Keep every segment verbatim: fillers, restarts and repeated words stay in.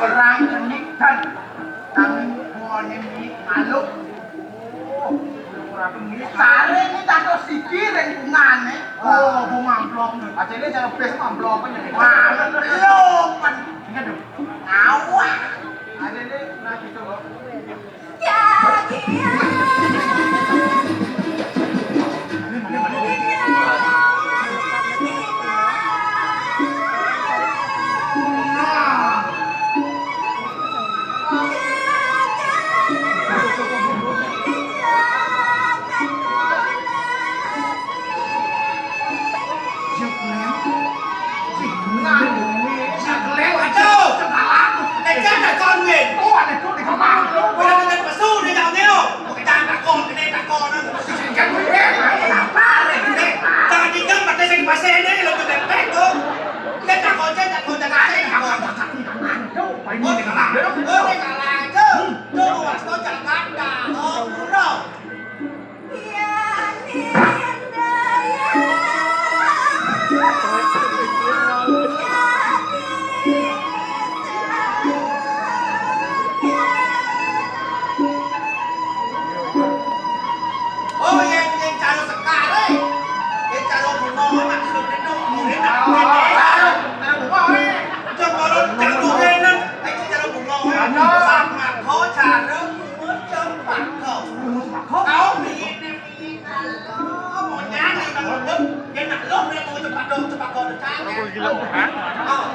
Orang ini kan tangan buahnya ini makhluk. Sare ini tato siki rengkungane. Oh, bu mamplok. Ajene cara bes mamplok kan jadi. Wah, lo kan. Ini tuh. Awah. Ajene nah gitu loh. Oh, yen, yen cara sekare. Yen cara bunga maksudnya tuh murid aku ini. Cara bunga, eh. Cara bunga, eh. Iki cara bunga, eh. Ada. Sama kau cara bunga cempaka. Bunga cempaka? Kau ini, ini, kalau mau nyari bang Lodok, dia nak lo, dia mau cempaka, cempaka udah cari. Aku gila, ha? Oh.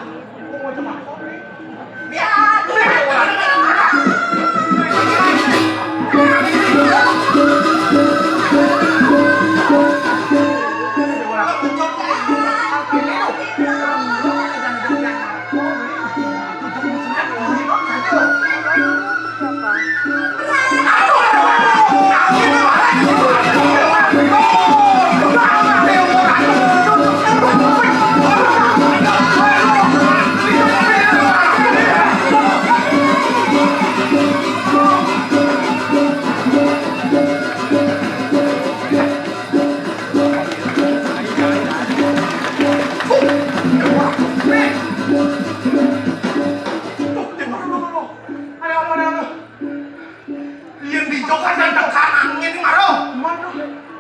Yen di Jogja ada tekanan ngene maro.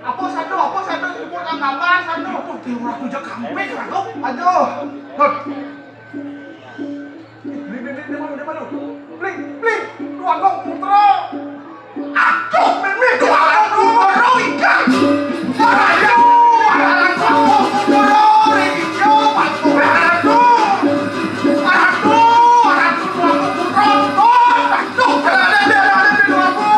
Apa satu, apa satu, ibu nang gambar satu. Apa dia ora tujak kampung, Ratu? Aduh. Hot. Bling, bling, bling, di mana, di mana? Bling, bling, dua gong putra. Aduh, bling, bling, dua gong putra, ikan. Aduh, aduh, aduh, aduh, aduh, aduh, dua gong putra, aduh, aduh, aduh, aduh, dua gong.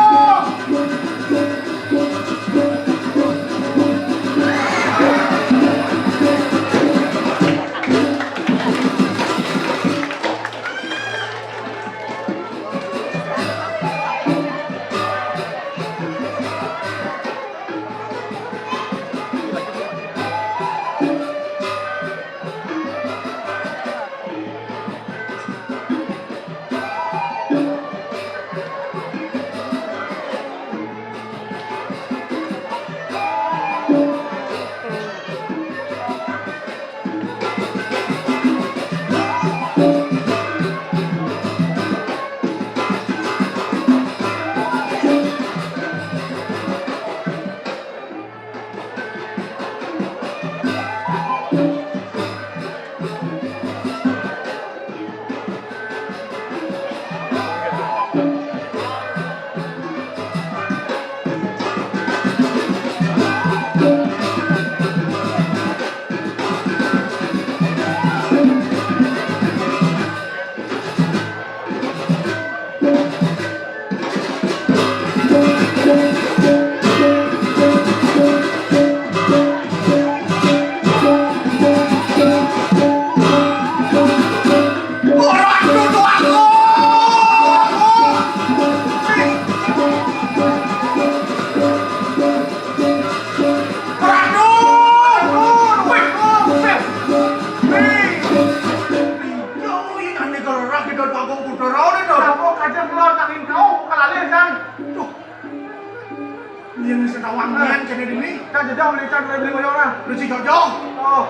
Cak jejak beli, cak beli, beli koyo ora. Lu si Jojo. Oh.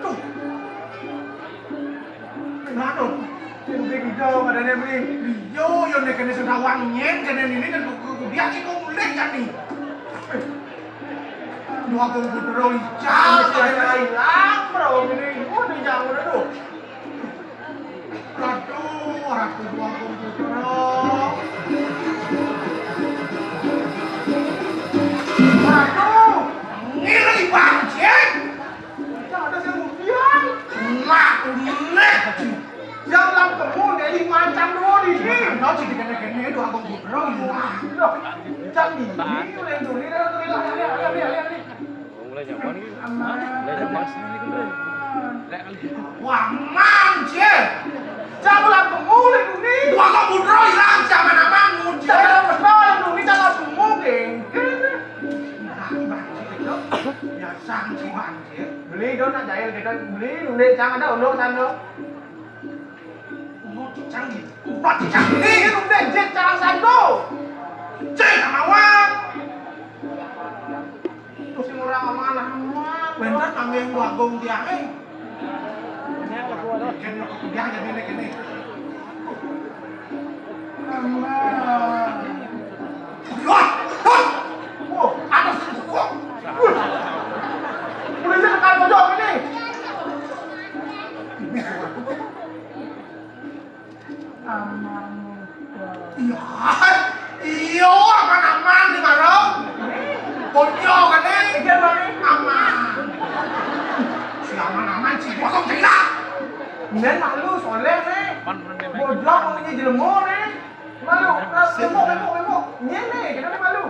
Tuh. Kenapa? Sing beli hijau, ada yang beli. Yo, yo nek kene sing tawang nyen, kene ini kan ku, ku, ku dia iki kok mulih kan nih. Dua bungkus terus ical, kene ilang, bro, ini. Oh, ini jauh udah tuh. Aduh, aduh, dua komputer. Aduh, ngiri banget. Ada yang kemudian. Lah, unik. Yang lam kebun, jadi macam dua di sini. Nah, jadi kena-kena dua komputer. Lah, jadi ini, udah dulu, udah dulu, lihat, lihat, lihat, lihat. Mulai zaman iki. Mulai zaman. Wah, manjir. Jangan mulai kuning. Wah, kok putra ilang zaman apa muncul? Jangan betul, ini jangan mungkin. Nah, manjir itu. Ya, sanksi manjir. Beli dong, nak jahil kita beli, beli jangan ada ulur sana. Umur cicang gitu. Umur cicang ini. Ini udah jet cara sando. Cek sama wang. Itu sing ora amanah. Bener kangge nggo agung tiange. Kene dia jadi ini kene. Wah, wah. Oh, ada sing kok. Polisi tekan pojok ini. Aman. Iya, iya, aman-aman di Barong. Bocor kan, eh? Iya, Bang. Aman. Si aman-aman, si bosong gila. Nen malu, soleh, nih. Bojong, ngomongnya jelemo, nih. Malu, bengok, bengok, bengok. Ini, nih, kita nih malu.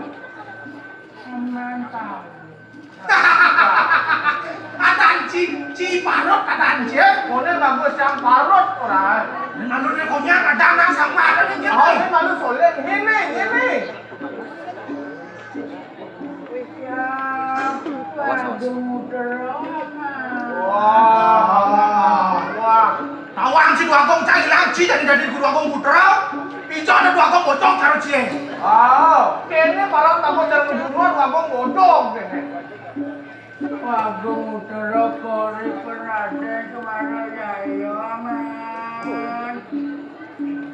Aman, Pak. Ada anjing, ci parut ada anjing. Ngene bagus yang parut ora. Manune konyang ada nang sama ada ning Oh, kene. Ini malu soleh. Ngene, ngene. Ya, waduh, drama. Wah, wah. Tawang si Dua Agung cah ilang, ci jadi dadi Dua Agung putra. Ijo ada Dua Agung bocong karo cie. Oh, kene para tamu jalan duluan Dua Agung bodong kene. Dua Agung Utara kori perade kemana ya, ya, aman.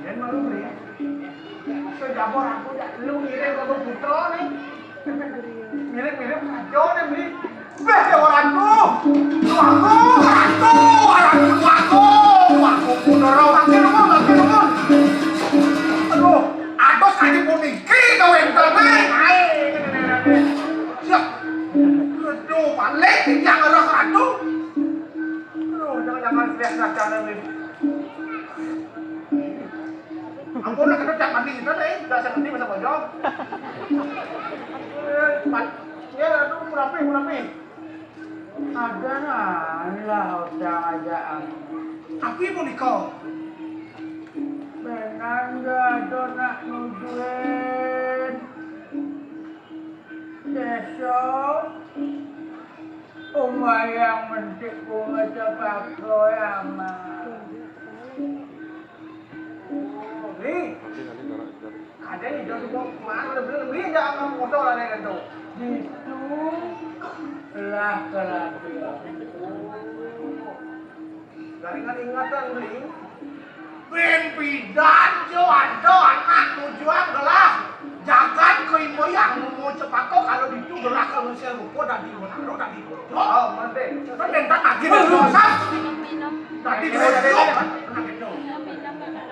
Dan malu ya. Sejabor aku dak lu ngirim Dua Agung putra nih. Mirip-mirip aja nih beli. Beh, ya orang tuh. Dua Agung, orang tuh, orang tuh, Dua Agung, Dua Agung, Utara, makin nuwun, makin nuwun. Aduh, atus kali puniki kawéntené. Aé, ngene-ngene. Siap. Aduh, balik yang arah ratu. Aduh, jangan-jangan stres nak jalan ini. Ampun, nak kena cak mandi itu deh, udah saya ngerti masa bojong. Eh, pan-, ya, aduh, merapi, merapi. Ada lah, udah aja. Tapi punika. Benar nggak ada nak nujuin. Besok, Om Wayang mentik bunga tebako ya, Mas. Nih. Ada nih, jauh mau kemana? Udah beli, beli aja sama motor ada yang tuh. Itu lah kelakuan. Garingan ingatan beli. Ben pidan jo ada anak tujuan gelah. Jagat ke imbo yang mau cepako kalau ditu gelah kalau saya rupa dan di mana dan di mana. Oh, mantap. Kan bentar lagi nih, Mas. Tadi bojok.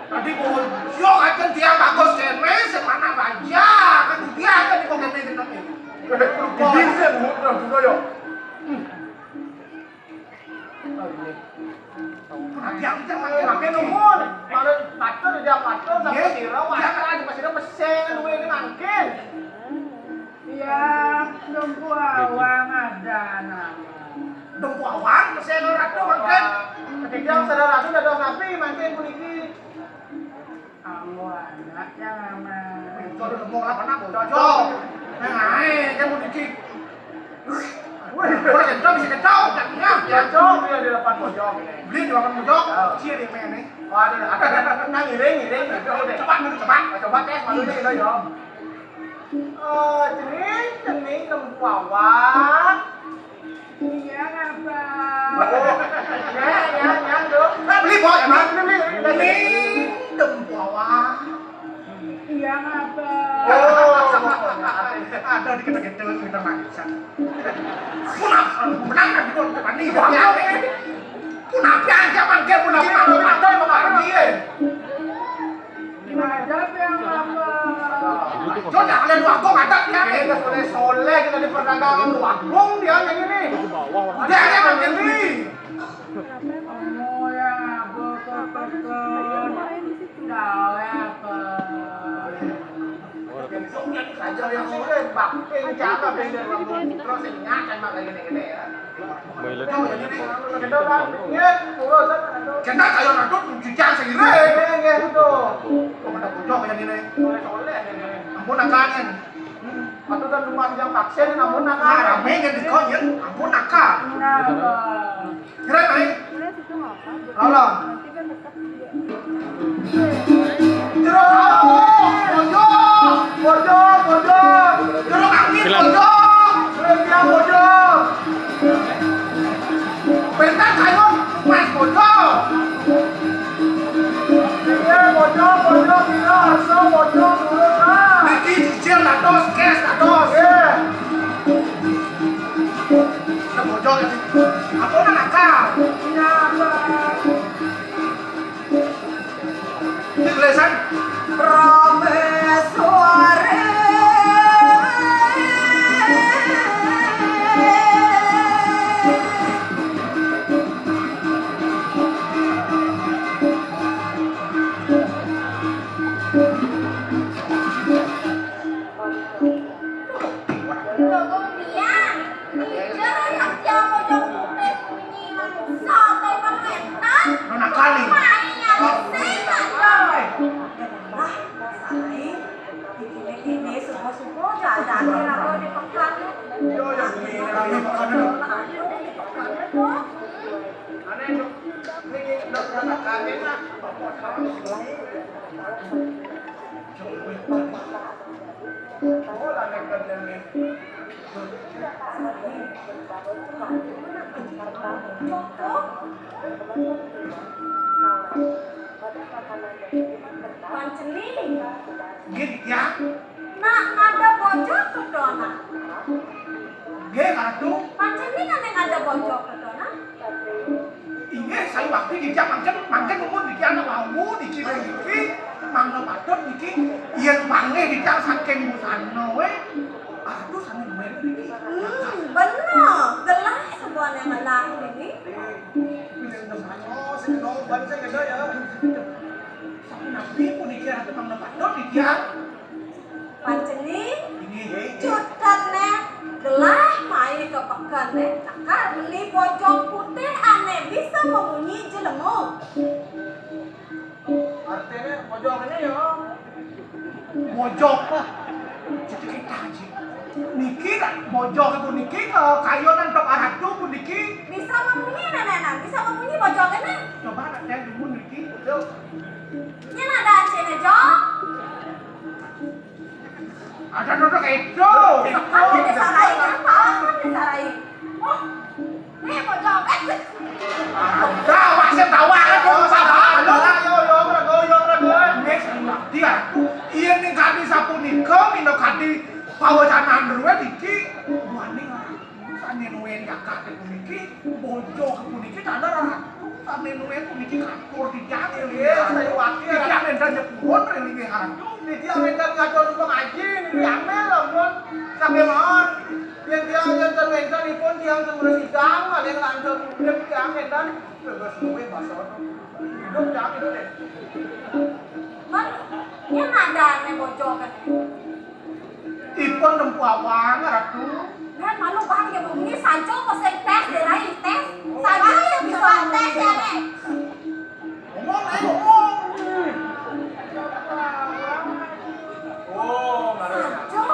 Tadi bojok aja dia bagus kene, semana baja. Kan dia aja di pokoknya kita nih. Bisa, udah, udah, ya. Perhatian kita makin, makin nuhun. Malah batur, dia batur, sampai sira, wajar aja, pasti ada pesen, gue ini mangkin. Iya, Dempu Awang ada nama. Dempu Awang, pesen ratu mangkin. Ketika saudara ratu dados nabi, mangkin puniki. Aku anaknya nama. Pintu ada dempu apa nak? Cocok. Nah, ae, kan puniki. Wih, boleh kencang, bisa kencang, kencangnya. Ya, cok, dia di depan pojok ini. Beli di depan pojok, oh. Cie di mana? Oh, ada, ada, ada. Nah, ngiring, ngiring, ngiring, udah. Cepat, dulu, cepat. Oh, coba tes, malunya kita, Jom. Oh, cening, cening, kembawa. Iya, Abah. Oh, ya, ya, ya, Dok. Beli, Bos, emang? Beli, beli, beli. Cening, kembawa. Iya, Abah. Oh, ada di kita-kita, kita makan. Pun apa? Menang kan, Bos, tadi. Pun apa aja, Bang? Dia pun apa? Pun apa? Pun apa? Pun apa? Pun apa? Coba kalian wakong ada ya. Kita soleh-soleh, kita di perdagangan wakong dia yang ini. Dia yang makin beli. Oh ya, betul, betul. Tahu ya, apa? Saja yang soleh, bakti, jaga, beda, terus ingat sama kayak gini-gini ya. Kena kayo ratu cucian seiring. Nggih, nggih, betul. Kok ada bocor kaya ngene? Ampun, akan. Atau kan rumah yang vaksin, ampun, akan. Nah, rame kan di kau, ya? Ampun, akan. Kira, Mai? Lolo. Jeruk, bojo, bojo, bojo. Jeruk angin, bojo. Jeruk bojo. Bentar sayur, mas bojo. Iya, bojo, bojo, gila, aso, bojo, turun, ah. Niki cicil dados, cash dados. Iya. Kita bojo ya, sih. Apa nang nakal? Iya, apa? Ini tulisan. Prameswari. Logo biang, ngijer anak jago jong putih bunyi manusia atau pengentan. Anak kali. Main nyari sing aja. Lah, saing. Di kene-kene subuh-subuh jajan aku di pekan. Yo, yo, di pekan. Di pekan itu. Aneh, ini udah berangkat kami, Mak. Pancen ni. Nggih, Ditya. Nak ada bojo kedo, Nak. Nggih, Ratu. Pancen ni kan yang ada bojo kedo, Nak. Inggih, saya waktu dijak mangken, mangken umur niki anak wau, niki niki, mangga patut niki, yen panggih dijak saking busana, weh. Aduh, sami duwe niki. Hmm, bener. Gelah sebuahnya malah ini. Pilih untuk saya, oh, sing dong, ban saya gede ya. Sampun nabi puniki, Ratu, mangga patut dijak. Pancen ni, inggih, cutet ne, gelah mai ke peken ne, cakar beli bojong putih ane bisa memunyi jelemu. Artine bojong ini ya. Bojong. Jadi kita aja. Niki kan bojong puniki ke kayonan tok aratu puniki. Bisa memunyi nenek, bisa memunyi bojong ini. Coba nak saya dulu niki. Betul. Ini ada sini, Jong. Ada duduk itu. Apa disarai? Apa disarai? Oh, ini mau jawab. Eh, tawa, saya tawa kan, tawa, tawa. Ayo, ayo, ayo, ayo, ayo. Dia, iya nih kadi sapunika, mino kadi pawacanan ruwet iki, wani. Sane nuwun jagat puniki, bojo puniki tanda ratu, sane nuwun puniki katur dijak. Nggih, saya wakil. Titiang enten nyepurun ring linggih ratu. Titiang enten ngatur pengaji, niki amel lamun. Sampai mawon. Yen tiyang enten enten ipun tiyang sing sidang, malih lanjut urip tiyang enten. Bebas luwih basa. Hidup tiyang hidup deh. Man, yen adane bojo kan. Ipun nempuh awang, Ratu. Kan malu bang ya bunyi sanco kok sing tes, dirai tes. Sanco ya bisa tes ya, Nek. Ngomong, ayo ngomong. Oh, sanco.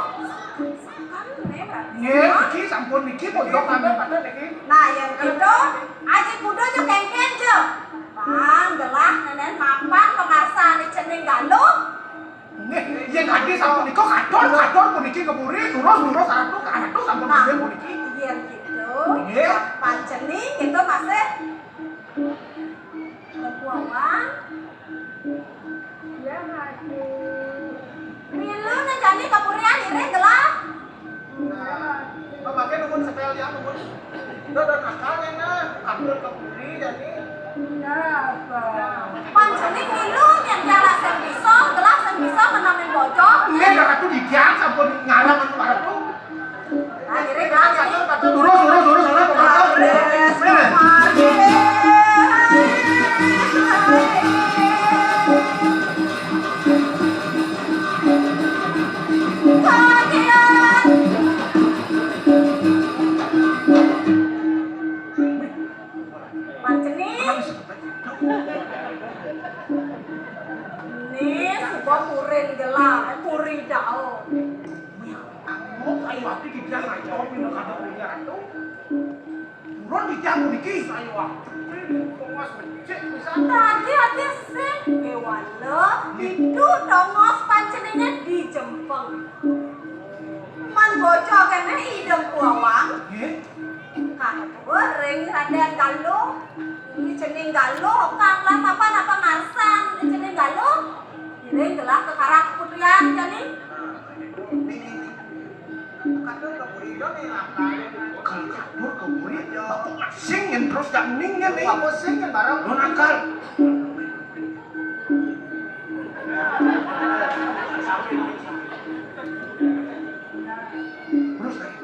Sakan, Nek, berarti. Nggih, niki sampun niki pojok kami pada niki. Nah, yang itu, aji kuda aja kengken aja. Bang, gelah nenen mapan pengasah nih cening galuh. Nggih, yen kadi Sapunika katon, katon puniki kepuri, terus, terus, ratu, ratu sampun. Nah, puniki. Yen gitu, nggih. Pancening gitu masih Kuawang. Iya, Ratu. Milu ne jani kepurian iring gelah. Nah, mangke nuwun setel ya, nuwun. Udah, udah nakal ya, nah. Kabur kepuri jani. Iya, apa? Pancening milu yen jalah sing bisa, gelah sing bisa menawi bocor. Nggih, Ratu, didiang sampun ngalam anu Ratu. Terus, terus, terus, terus, terus. Panceni. Ini sebuah kurin gelar, kuri dao. Aku, ayo, aku tidak ngaco, pindah kata punya Ratu. Turun di tiang puniki. Ayo, aku ini penguas becik bisa. Tadi hati sing kewala, itu tongos pancenine dijempeng. Man bocah kene idem kuawang. Nggih. Katur ring Raden Galuh. Ini jeneng Galuh, kang lah apa napa ngarsan ini jeneng Galuh. Ini gelah kekarak putrian jani. Nah, ini, ini. Katur ke buri do nih, langkah. Kalau katur ke buri, bapak sing yang terus gak ning ya nih. Bapak sing yang bareng. Lo nakal. Terus lagi.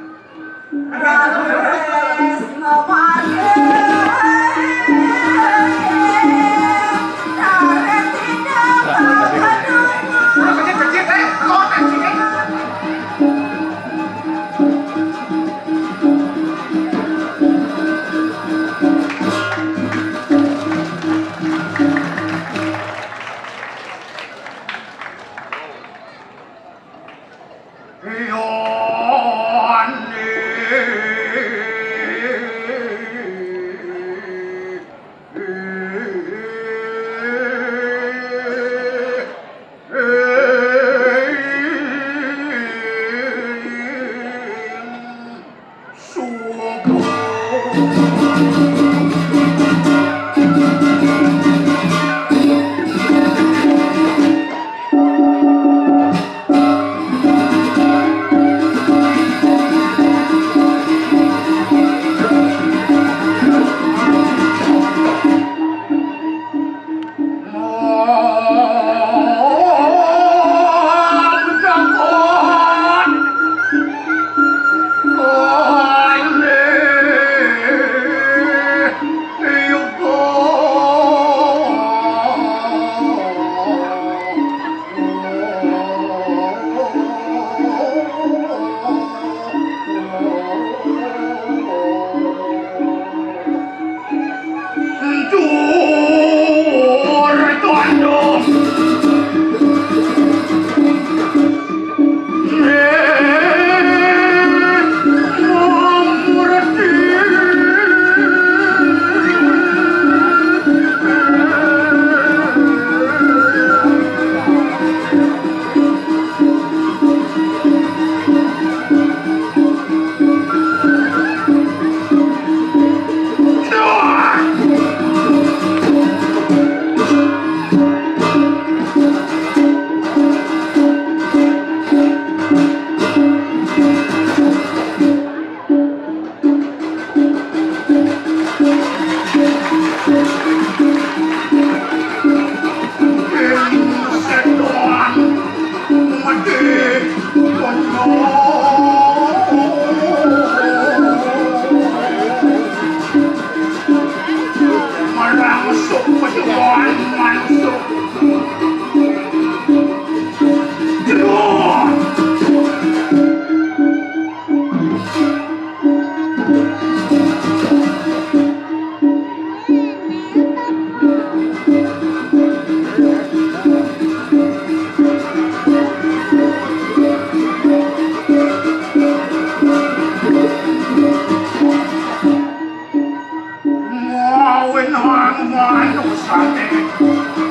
Mawinang manusane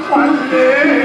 paling.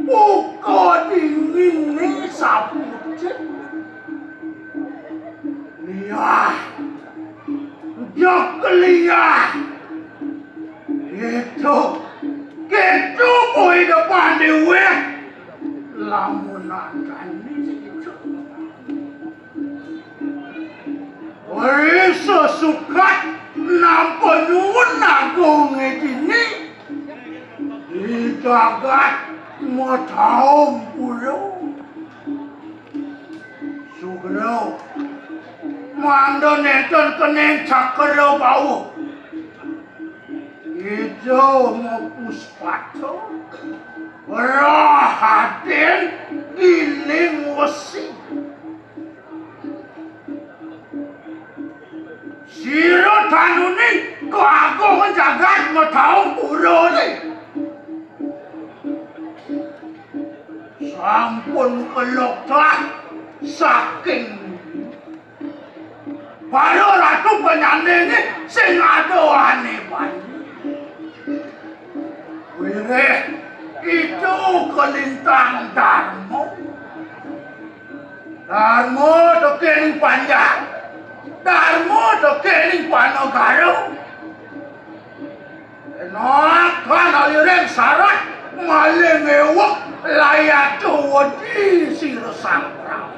Buka dingin ni sabucin. Liah. Jok liah. Itu. Gitu kuwi depan dhewe. Lamun nandani segitu. Wis sesukat nampa nyuwun agung dini. Di jagat Mataung Pura. Sugra, mangda nenten kening cakra bawa. Ida mapuspata, Rahaden Giling Wesi. Sira tanune keagungan jagat Mataung Purane. Sampun kelokah saking para ratu penyandinge sing adohane banyu. Wiréh itu kalintang Darma. Darma teka ning Banjar. Darma teka ning Panagara. Enak kan aliring sarat maling ewek layat wedi sira samprang.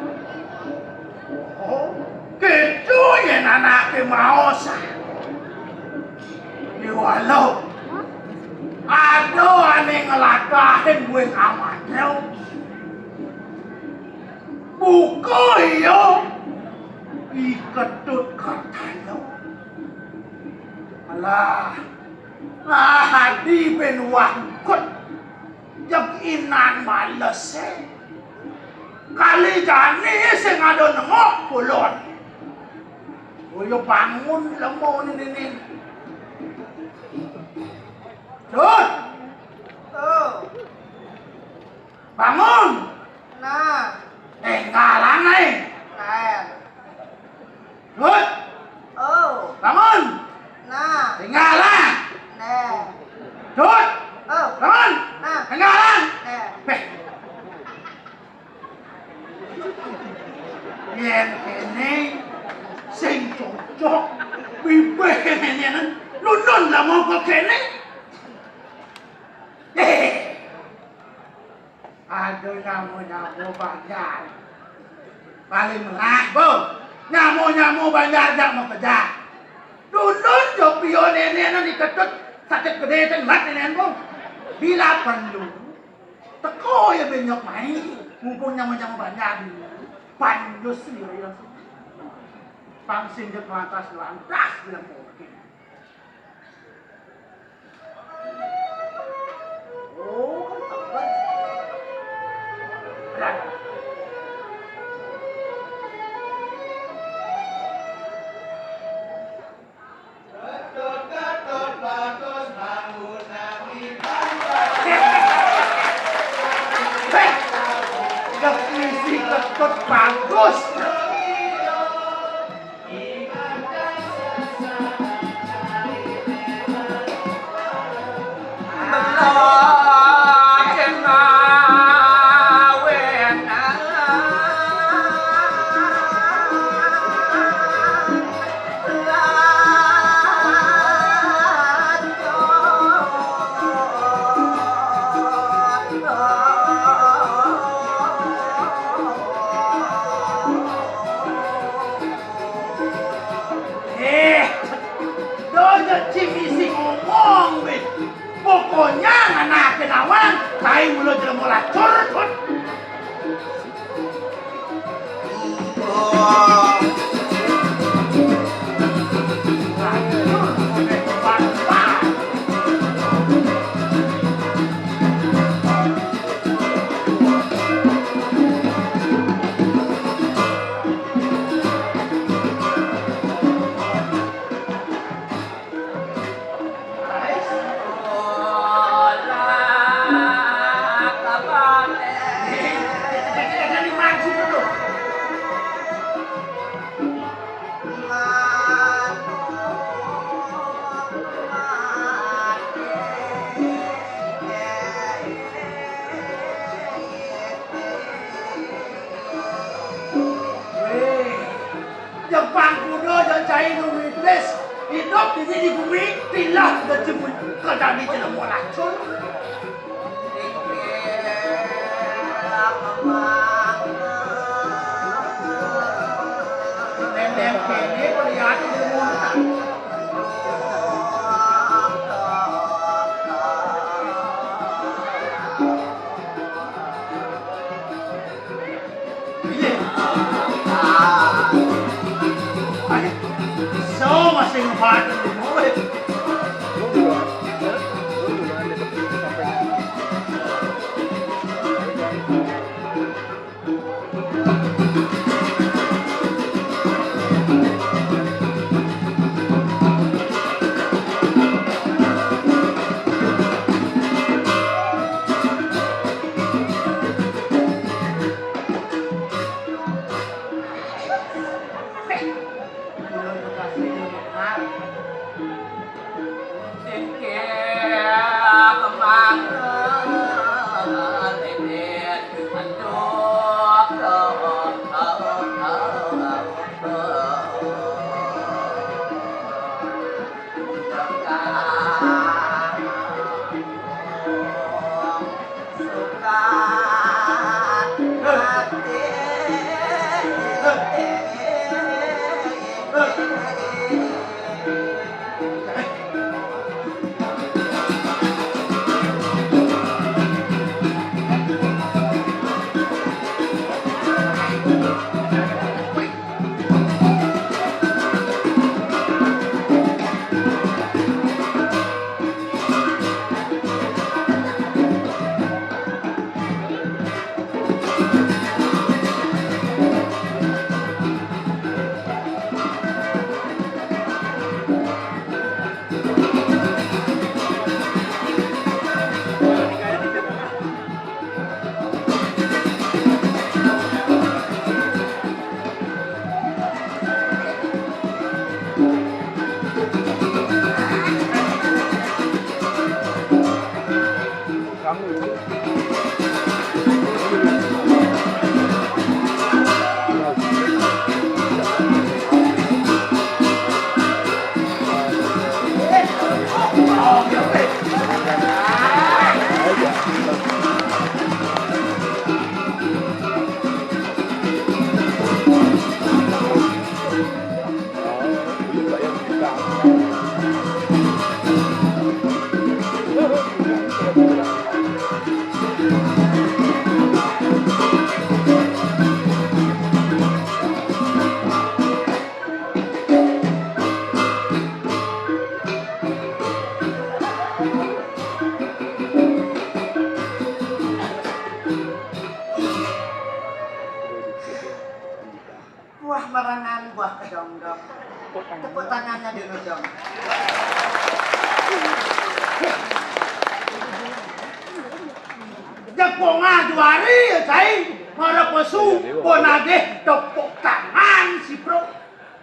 Oh, gitu yen anake maos. Diwalo. Ada ane ngelatahin gue amatnya. Buka iya. Iketut katanya. Alah. Lah adi ben wangkut. Jeg inan malese. Kali jani sing ada nengok kulon. Boyo bangun lemo ni ni. Cut. Oh. Bangun. Nah. Tinggalan nih. Nah. Cut. Oh. Bangun. Nah. Tinggalan. Nah. Cut. Oh. Bangun. Nah. Tinggalan. Nah. Beh. Yen kene sing cocok, bibih kene yen nunun lah mongko kene. Hehe. Aduh, nyamo-nyamo banjar. Paling melah, Bu. Nyamo-nyamo banjar jak mau kejar. Nunun jo pion ene diketut sakit gede cengat ene, Bu. Bila perlu, teko ya benyok mai, mumpung nyamo-nyamo banjar dulu. Panjus ya. Pang singgit lantas lantas bilang oke. Oh, kan sabar. Berat. Heh, Ketut bagus. Eh, dojo cimisi ngomong, wis. Pokoknya anake nawang, kae mula jelema lacur, Tut. Di bumi, tilas dadi bumi, kadang di jelema racun. Nenek kene melihat ilmu. Iya. Ayo. So masih ngebatin di mulut. Buah merengan, buah kedondong. Tepuk tangannya dulu dong. Jagongan juari ya, cai. Mara pesu, pon agih tepuk tangan si bro.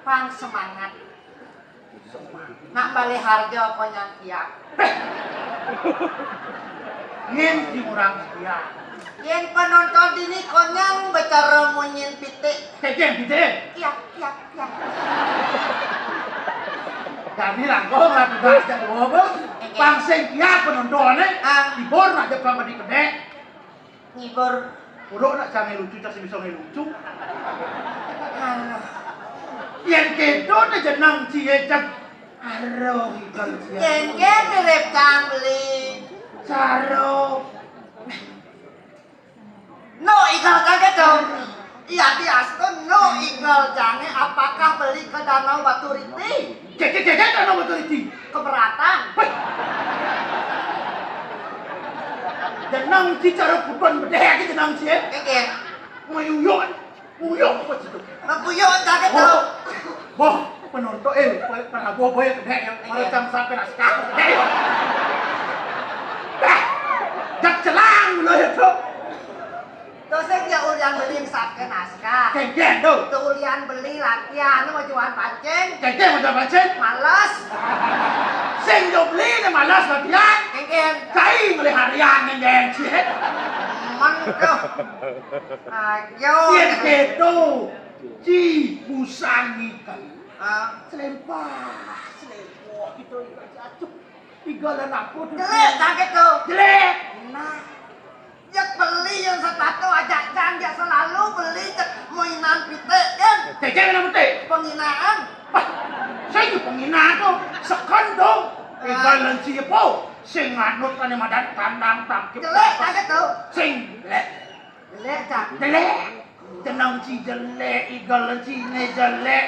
Pang semangat. Nak balik harga konyang kiak. Ngin si urang kiak. Yen penonton dini konyang bicara munyin pitik. Keceng pitik. Kiak, kiak, kiak. Jani langkung lah tugas jak dua, Bang. Oke. Pang sing kiak penonton, eh. Ah. Libur aja pang di kedek. Ngibur. Uruk nak jange lucu, cak sing bisa ngelucu. Aduh. Yen kedo ne jeneng cie cak. Aduh, ikan cie. Yen ke mirip cang beli. Caro. No, ikan kaget dong. Iya, diastu no, ikan jange apakah beli ke Danau Baturiti? Keke, keke, Danau Baturiti. Keberatan. Weh. Jenang ci cara kupon bedeh aja jenang ci, eh. Keke. Mayuyon. Uyok apa situ? Mayuyon kaget tau. Boh, penonton, eh, pe-, penabuh boy kedek ya. Mara cang sampai naskah. Eh. Dah. Jak celang dulu ya, Cok. Terus dia ulian beli sampai naskah. Kengken tuh. Tuh ulian beli latihan, lu mau jualan pancing. Kengken mau jualan pancing. Males. Sing do beli ne males latihan. Kengken. Cai ngelih harian nenggen cie. Temen tuh. Ayo. Yen kedo, ci busan ngiken. Ah. Selempah, selempah. Aduh, iga lan apa tu? Jelék, cang kéto. Jelék. Nah, jak beli yang sepatu ajak cang, jak selalu beli cék mainan pitik, kan? Cék, cék mainan pitik? Penghinaan. Bah, sing penghinaan tu, seken tu. Iga lan ci apa? Sing nganut kané madan tandang tangkip. Jelék, cang kéto. Sing jelék. Jelék, cang. Jelék. Jeneng ci jelék, iga lan ciné jelék,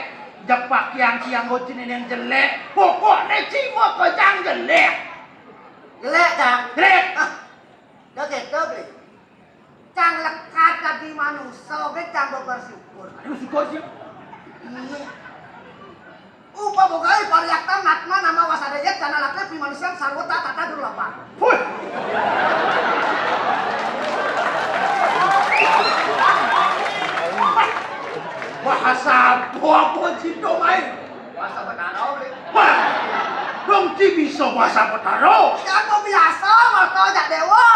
jak pakian ci anggo ciné yang jelék. Pokokné ci mah kejang jelék. Jelék, cang. Jelék. Ah, dah kéto, Bli. Cang lekat dadi manusa, ké cang bersyukur. Aduh, syukur sih. Iya. Upabogai pariakta natma nama wasadaya cana lakna pimanusian sarwa tata durlaba. Wih. Bahasa apa, apa cinta main? Bahasa Betara, Bli. Wah, dong ci bisa bahasa Betara. Ya, kok biasa, moto jak dewa.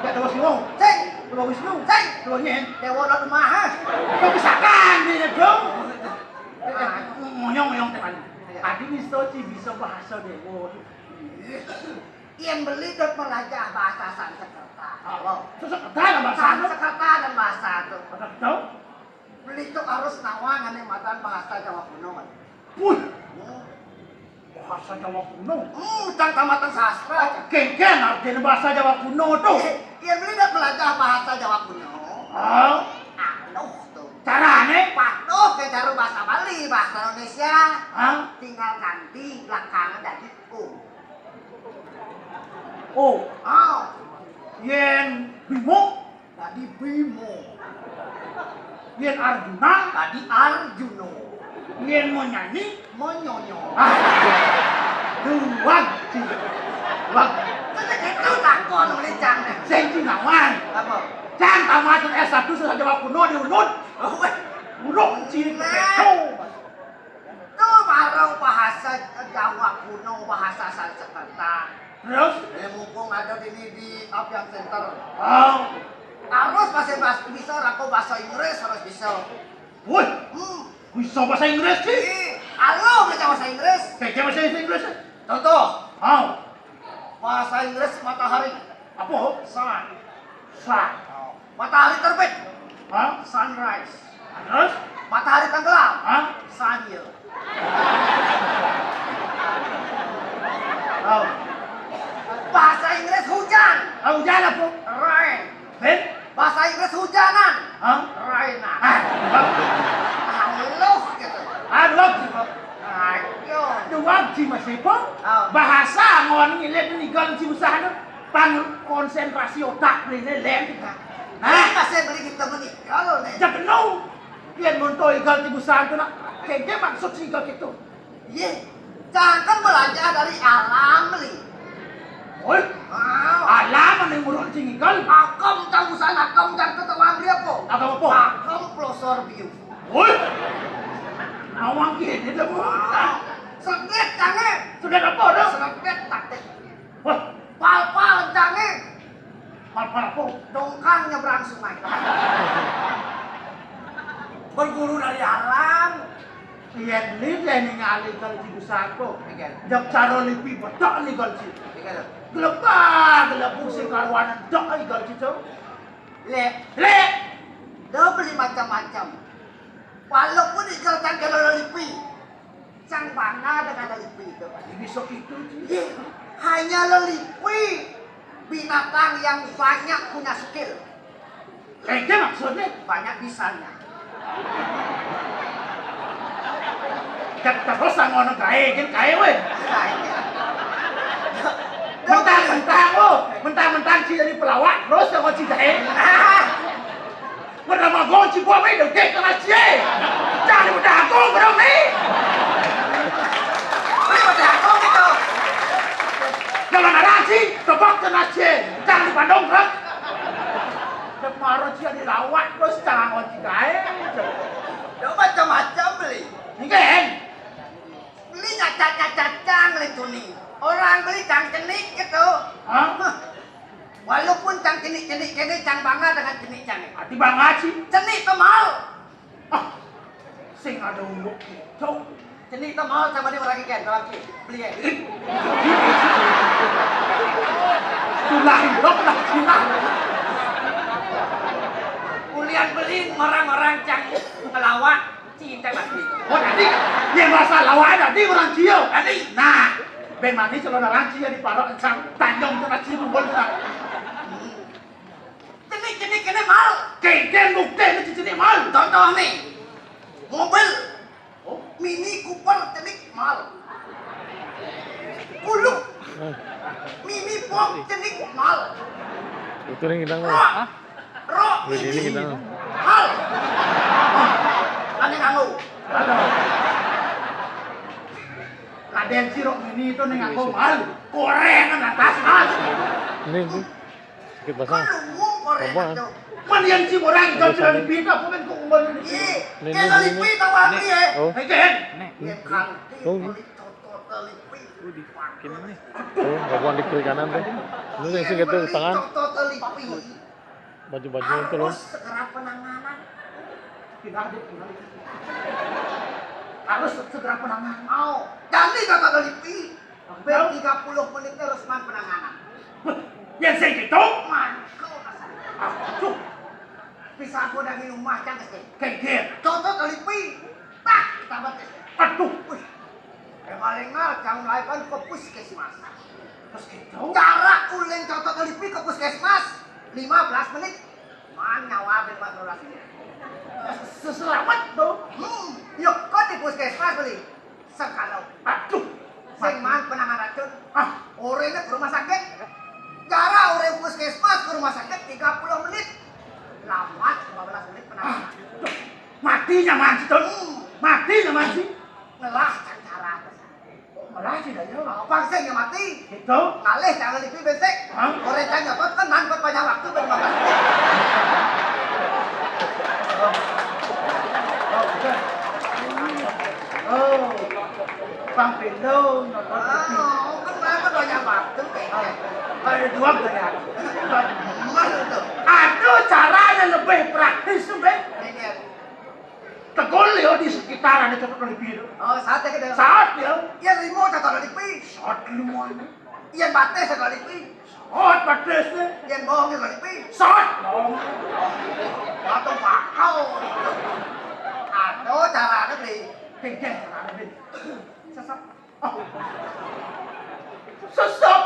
Jak dewa Siwa. Sing. Dewa Wisnu. Sing. Dewa Nyen. Dewa Ratu Maha. Kok bisa kan dia dong? Ngoyong-ngoyong tekan. Iya. Adi misto ci bisa bahasa dewa. Yén beli dot melajah bahasa Sanskerta. Apa? Sanskerta dan bahasa anu? Sanskerta dan bahasa tu. Ada tahu? Beli tu harus nawang ané madan bahasa Jawa kuno, kan? Wih. Hmm. Bahasa Jawa kuno? Hmm, cang tamatan sastra, cang. Kéngkén artiné bahasa Jawa kuno tu? Yén beli dot melajah bahasa Jawa kuno. Hah? Anu tu. Carané? Patuh ké cara bahasa Bali, bahasa Indonesia. Hah? Tinggal ganti belakangan jadi O. O. Ah. Yén Bimo? Dadi Bimo. Yén Arjuna? Dadi Arjuno. Yén mau nyanyi? Menyonyo. Ah. Duwag, ci. Duwag. Terus itu takon oleh cang. Sing ci nawang. Apa? Cang tamatan S satu sanskerta Jawa kuno di Unud. Oh, weh. Urung ci. Nah. Itu. Tu baru bahasa Jawa kuno, bahasa Sanskerta. Terus? Ya, mumpung ada di, di Avian Center. Oh. Harus masih bas-, bisa raku bahasa Inggris, harus bisa. Wih, hmm, bisa bahasa Inggris sih? Ih, halo, bisa bahasa Inggris. Kayak bahasa Inggris. Contoh. Oh. Bahasa Inggris matahari. Apa? Sun. Sun. Oh. Matahari terbit. Hah? Sunrise. Terus? Matahari tenggelam. Hah? Sun ya. Oh. Bahasa Inggris hujan. Ah, hujan apa? Rain. Rain? Bahasa Inggris hujanan. Hah? Rainan. Ah, halo gitu. Halo. Ayo. Duwag ci masih po. Oh. Bahasa ngon ngilit nigal ci usaha. Pang konsentrasi otak né, né, lem. Nah, kasih beli kita menikal né. Jak no. Yén monto igal ti busan tu nak. Kéngkén maksud ci igal kéto. Yé, jangan belajar dari alam, Bli. Oi. Ah. Alam ané muruk ci igal. Akem cang busan, akem cang ketawang dia po. Akem apa? Akem plosor biu. Oi. Nawang kéné deh. Sedikit cangé. Sedikit apa dong? Sedikit taktik. Wah, pal-pal cangé. Pal-pal apa? Dongkang nyebrang sungai. Berguru dari alam. Yén lipi ningali igal ci busan ko. Oke. Jak cara lipi betok igal ci. Oke, lho. Glebah, glebug sing karuan ndok igal ci to. Lé. Lé. Do beli macam-macam. Walaupun igal cang kéné lelipi. Cang bangga dengan lelipi itu. Bisa itu, Ci. Iya, hanya lelipi binatang yang banyak punya skill. Kayak maksudnya? Banyak bisanya. Terus ngono gaé, jén gaé wé. Mentang-mentang, oh, mentang-mentang ci jadi pelawak, terus sama ci gaé. Nah. Pertama gua ci gua main dong, kena cie. Jangan udah aku, bro, nih. Ini udah aku gitu. Jangan ada ci, tebak kena cie. Jangan dipandang, bro. Kemarin ci ada lawak, terus jangan ngonci gaé. Udah macam-macam beli. Ini kan? Beli nyacat-nyacat cang beli tuning. Orang beli cang cenik gitu. Hah? Walaupun cang cenik-cenik kéné cang bangga dengan cenik cang. Ati bangga ci. Cenik kemal. Ah, sing ada unduk itu. Cenik to maol, coba di orang ikan, orang ci, beli ya. Tulah hidup lah Cina. Ulian beli orang-orang cang ngelawak, cinta mati. Oh, tadi yang bahasa lawak tadi orang Cio. Tadi. Nah, ben mani celana ranci ya di parok cang tanjung tu nasi bubur tu. Cenik-cenik kene mal. Kengken bukti ni cenik mal. Contoh nih. Mobil. Oh. Mini Cooper cenik mal. Puluh. Mini Pop cenik mal. Itu nih kita mal. Rok. Rok mini. Mal. Ane nganggo. Raden si rok mini itu nih nganggo mal. Korengan atas mal. Ini, ini. Sakit basah. Kan lu ngomong orang Apa? Itu. Man yang si orang itu sudah dipindah, bukan kok umur ini. Ih, Nih, kayak nih, tali nih. Pita wali ya. Oh. Hei, Ken. Nih. Yang kanti Oh. Beli toto tali pita. Gini nih. Oh, nggak bukan di kiri kanan tuh. Lu yang sih gitu tangan. Toto tali pita. Baju-baju itu loh. Harus segera penanganan. Tidak ada penanganan. Harus segera penanganan. Mau. Jadi kata tali pita. Hampir tiga puluh menit terus man penanganan. Beh, yang saya gitu? Mangko kasar. Aduh. Bisa aku udah minum macan kesini. Kegir. Contoh kelipi. Tak, kita batas. Aduh. Wih. Yang paling ngal, jangan lain ke puskesmas. Terus gitu? Jarak uling contoh kelipi ke puskesmas lima belas menit. Man nyawa ben Pak Lurah sini. Seselamat tuh. Hmm, yuk kok di puskesmas beli. Sekarang. Aduh. Sing man penangan racun. Ah, orangnya ke rumah sakit. Jarak orang puskesmas ke rumah sakit tiga puluh menit. Lama lima belas menit penangan. Ah, aduh. Matinya man sih tuh. Hmm. Matinya man sih. Ngelah cara apa sih? Malah sih dah ya. Apa sih yang mati? Itu. Ngalih jangan lipi besek. Hah? Orang tanya apa kan man buat banyak waktu ben makan. Oh, oh, udah. Oh, Bang Bendo nonton. Oh, kan man buat banyak waktu kayaknya. Ada dua berarti. Mana tuh? Aduh, caranya lebih praktis tuh, Ben. Ini. Tegul ya di sekitaran itu kalau lebih. Oh, saat ya kita. Saat ya. Ya limo tak kalau lipi. Saat limo. Iya batis tak kalau lipi. Saat batis nih. Iya bohong tak kalau lipi. Saat bohong. Atau bakal. Atau caranya beli. Kengkeng caranya beli. Sesat. Sesep.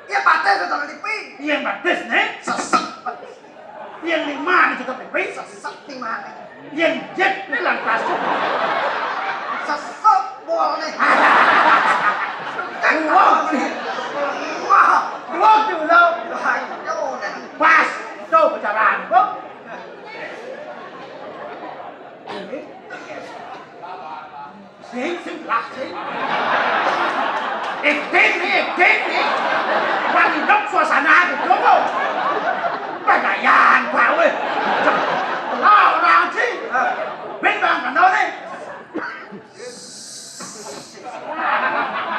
Iya batis tak kalau lipi. Iya batis nih. Sesep. Yang lima nih juga pipi. Sesek di mana? Yang jet nih lantas. Sesek bol nih. Wah, wah, wah, dulu. Wah, itu udah. Pas. Tuh bicaraan kok. Sing, sing, lah, sing. Acting nih, acting nih. Bang hidup suasana gitu kok. Pagayaan bae. Lah orang sih. Ben bang kenal nih.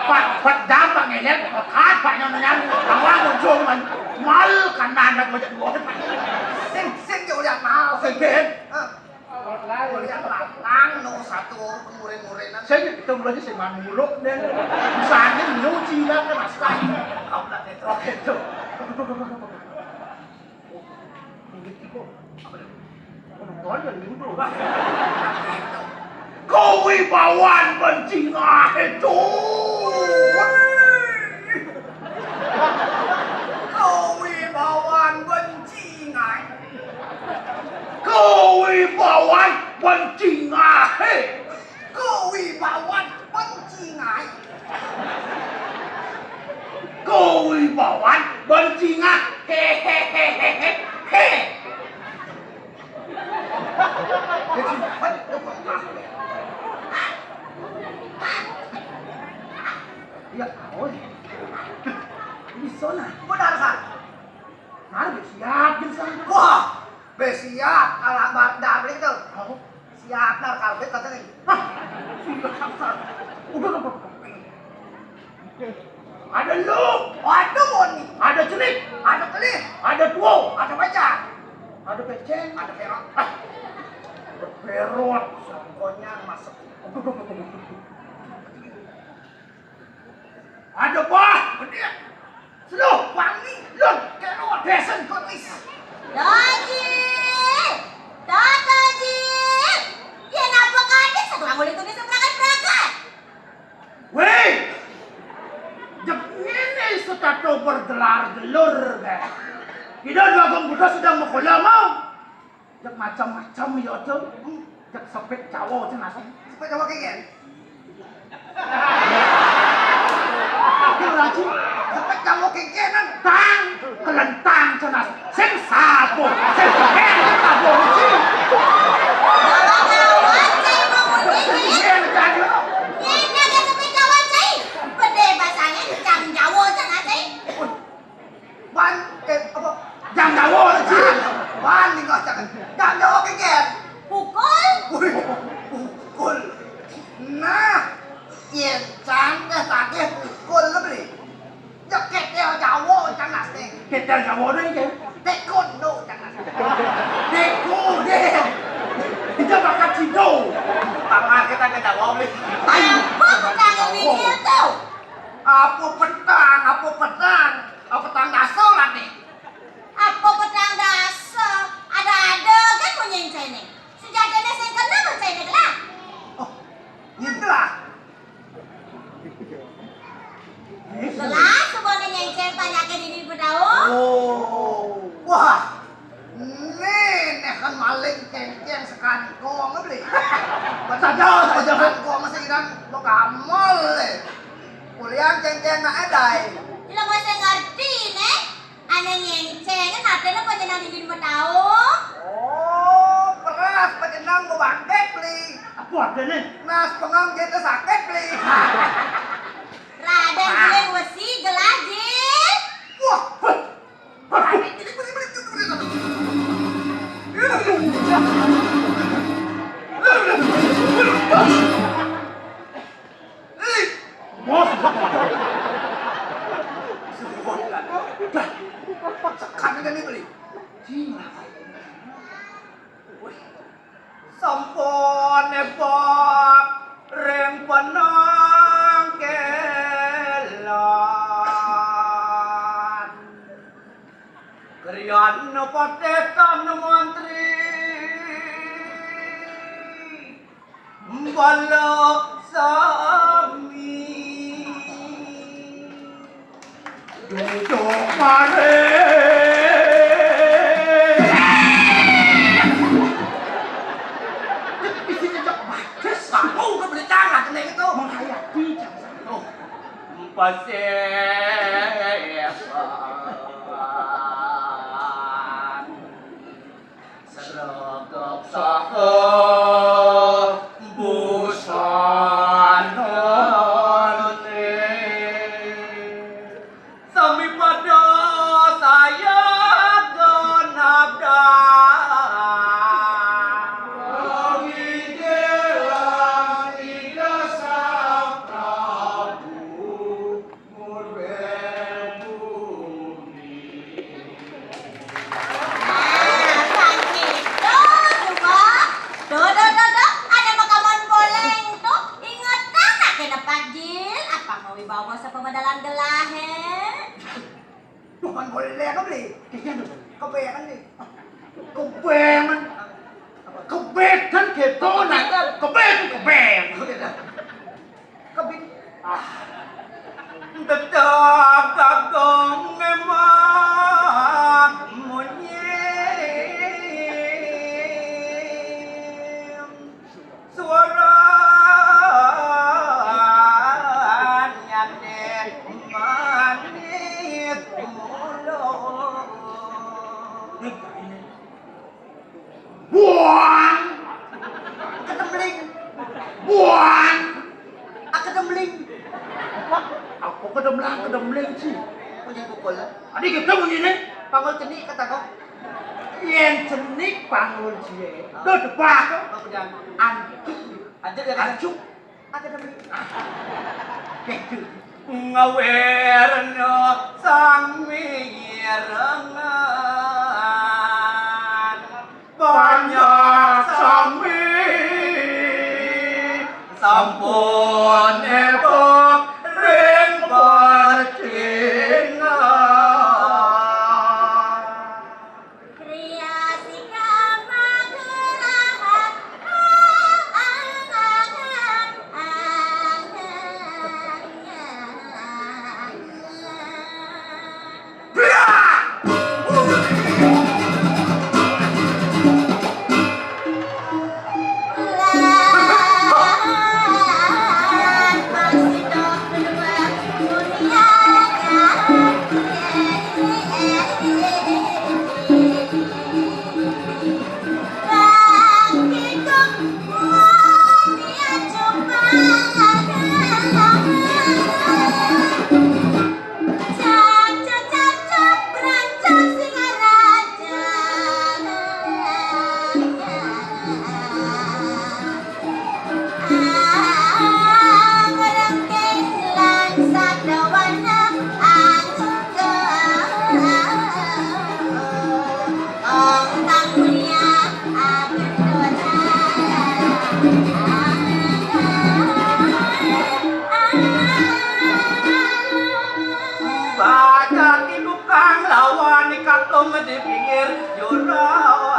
Pak, Pak jam Pak ngelet, Pak kat Pak nyono nyam, awak muncul man, mal kanan nak macam dua. Sing, sing jauh lihat mal. Sing ben. Kuliah lantang no satu muring-muringan. Saya gitu mulanya saya manuluk deh. Misalnya nyuci lah kan asal. Oke tuh. Kewibawaan bencing ahe tuh. Kewibawaan bencing ahe. Kewibawaan bencing ahe. Kewibawaan bencing ahe. Kewibawaan bencing ahe. He, he, he, he, he. Iya, oi. Bisa nah. Benar, San. Harus siap, San. Wah, be siap. Kalau bar-, dah beli tuh. Apa? Siap, nar, kalau beli kata nih. Hah? Siap, San. Udah, udah, udah. Ada lu. Ada Boni. Ada Cenik. Ada Kelih. Ada Tuo. Ada Becang. Ada Beceng. Ada Perot. Ah. Ada Perot. Songkonya masuk. Ada bah, gede. Seluh wangi, lun, kero desen kumis. Daji! Tataji! Yén apa kadék, satu anggul itu bisa berangkat-berangkat. Wéh, jek ngéné setato bergelar gelur, deh. Ida Dwagung Buddha sedang mengkola mau. Jek macam-macam ya, Cun. Hmm, jek sepit Jawa, Cun, asal. Sepit Jawa kengken. Aduh, Raji. Sepit Jawa kengken, kan? Tang, kelentang, Cun, asal. Sing sapo, sing sapo, Raji. Jawa Jawa, Cai, mau mudik, nih. Iya, Raji. Ini ada sepit Jawa, Cai. Bede basangé cang Jawa, Cun, Cai. Wih. Ban, eh, apa? Jang Jawa, Cing. Ban, nih, Cang. Jang Jawa, kengken. Pukul. Wih, pukul. Nah, yén cang téh tagih pukul, lho, Bli. Jek ketél Jawa, cang nasté. Ketél Jawa né, Cing. Taekwondo, cang nasté. Taekwondo. Itu bakat judo. Paman kita ke Jawa, Bli. Apa petang mikir tuh? Apa petang, apa petang? Apa petang dasa lah, nih? Apa petang dasa? Ada-ada kan mau nyencene. Sejatiné sing kena percaya gelah. Oh, iya gelah. Gelah, semuanya nyencen banyakin ini berdaun. Oh, wah. Né, né kan maling céngcéng sekangkong, Bli. Sadar, sadar. Sekangkong seiran bekamal, eh. Kuliah céngcéng nak edai. Lha mesti ngerti, né. Ané nyencéng, kan artiné panjenengan didin metaung. Oh, peras panjenengan mau bangkit, Bli. Apa artiné? Nas pengang jatuh sakit, Bli. Raden Giling Wesi, gelah, Jil. Wah, wah. Bos. Dah. Sekarang kan ini beli. Sampun nepok ring penangkelan. Griyan patekan mantri bala sami. Duduk mari. Isiné cok bagus, aku udah beli tangan nih itu. Menghayati jam satu. Pasir. Sregep saha busanané. Sami pada sayaga nabdal. Pawijilan Ida Sang Prabu. Nah, kan gitu, coba. Tuh, tuh, tuh, tuh. Ada makaman boleng tuh. Ingetan nak kena Pak Jil. Apa mau wibawa sepemadalan gelahe? Bukan boleng apa, Bli? Kebengan nih. Kebengan. Kebetan gitu, nah. Keben, keben. Kebin. Ah. Dedak agung emang munyi. Suaranya manis mulut. Buang. Kedemling. Buang. Ah, kedemling. Apa kedemlang, kedemling sih? Punya pukul. Adi kita begini. Pangul cenik kata kau. Yen cenik pangul cilik. Tuh debak. Apa dan? Antuk. Antuk ya, kan? Antuk. Ada demi. Gitu. Ngawerna sang mirengan. Banyak sami. Ampun epok ring percingan. Baca di tukang lawan di katung di pinggir jurang.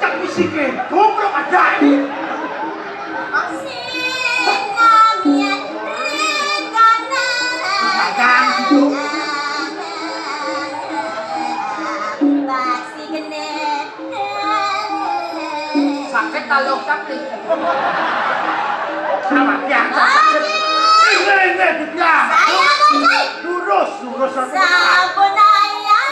Cak misike, goblok ada ini. Sinamian rikana. Dagang gitu. Basi gene. Sakit kalau sakit. Sama biasa. Ini, ini, ini, dia. Saya bocah. Lurus, lurus. Sabun ayam.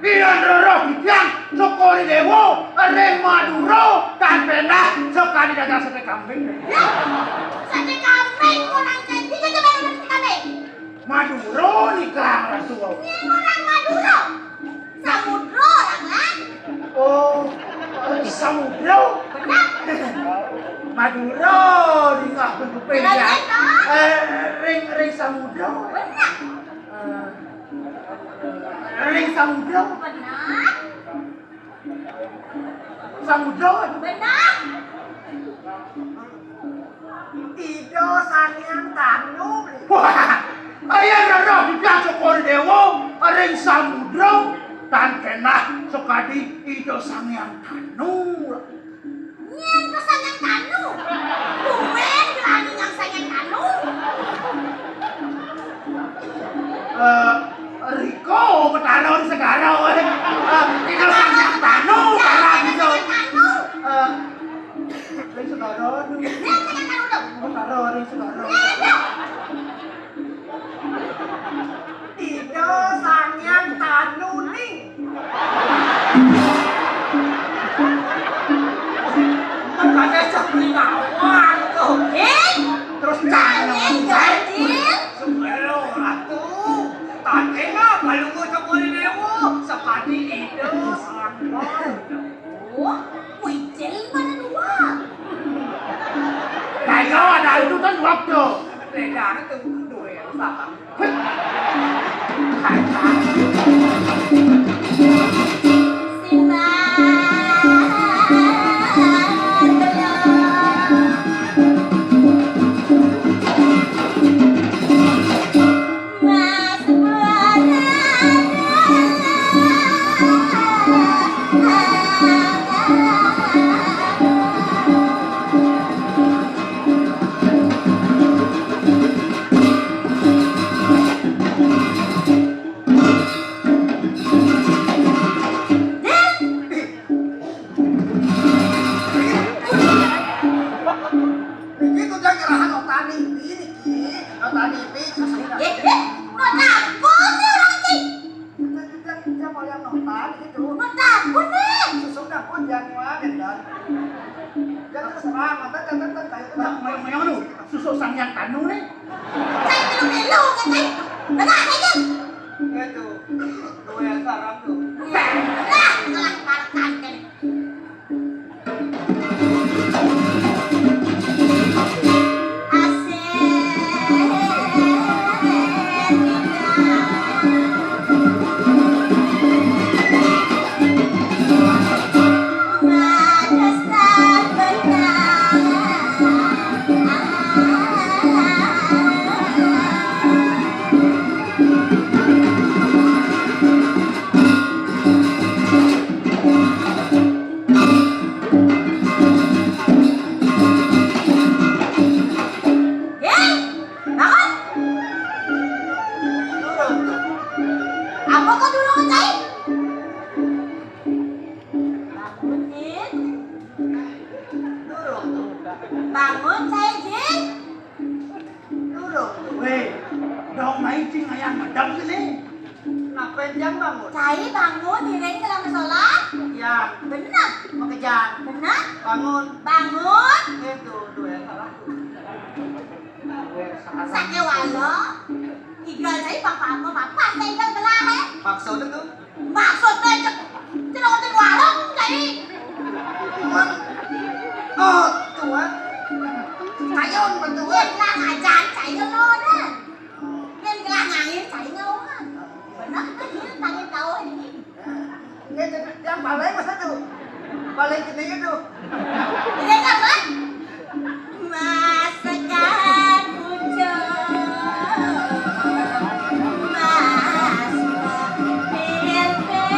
Biyen rereh titiang Cokor I Dewa ring Madura tan penah sakadi dagang sate kambing. Sate kambing, kurang jadi, coba sate kambing. Madura nika, Ratu. Yen orang Madura, samudra orang lan. Oh, samudra. Benar. Madura ringah bentuk. Benar, ya. Eh, ring, ring samudra. Benar. Eh, ring samudra. Benar. Samudra. Benar. Ida Sang Hyang Tanu. Wah, ayan rereh titiang Cokor I Dewa ring samudra, tan kenah sakadi Ida Sang Hyang Tanu. Nyén ka Sang Hyang Tanu? Tumben gelani nyang Sang Hyang Tanu. Eh, Riko Betara di Segara, eh. Eh, Ida Sang Hyang Tanu, Betara gitu. Sang Hyang Tanu. Eh, Ring Segara, aduh. Betara ring Segara. Ida Sang Hyang Tanu ning. Makanya cak ning awak tuh. Eh? Terus jangan. Jangan, Cil. Sebelum ratu. Tadina Palungguh Cokor I Dewa, sakadi Ida Sang Hyang. Oh, kuicil mana dua? Lah iya, ada itu kan waktu. Beda itu, dua yang sama. Heh. Ini susu. Eh, eh, mau takut nih orang, Cing. Kita juga, kita mau yang nonton gitu. Mau takut nih. Susu udah pun jangan ngeluarin, Don. Ya terus terang, mata jangan kan kayak Nah, mau yang, mau yang anu, susu sang yang kanu nih. Cai belum melu, kan, Cai? Benar, Cai, kan? Itu, duel sarang tuh. Nah, ngelamparkan, kan. Hei, bangun! Apa kau dulu, Cai? Bangun, Jin. Bangun, Cai, Jin. Weh, dong main cing ayam madam gini. Kenapa yang bangun? Cai bangun, iring ke dalam sholat. Ya. Benar. Makejang. Benar. Bangun. Bangun. Itu, duel salah. Duel salah. Sakewala. Igal cai papa apa, papa, saya igal gelah, eh. Maksudnya tuh? Maksudnya cek, cek nonton warung cai. Tuan. Oh, tuan. Ayo, betul. Iya, gelah ngajar, cai ngelonan. Yang telah ngangin cai ngawongan. Benar kan, iya, tangin kau ini. Ini tuh, yang paling masa tuh. Paling gede itu. Iya kan, Mas? Masakan pucuk. Mas, pil, pil.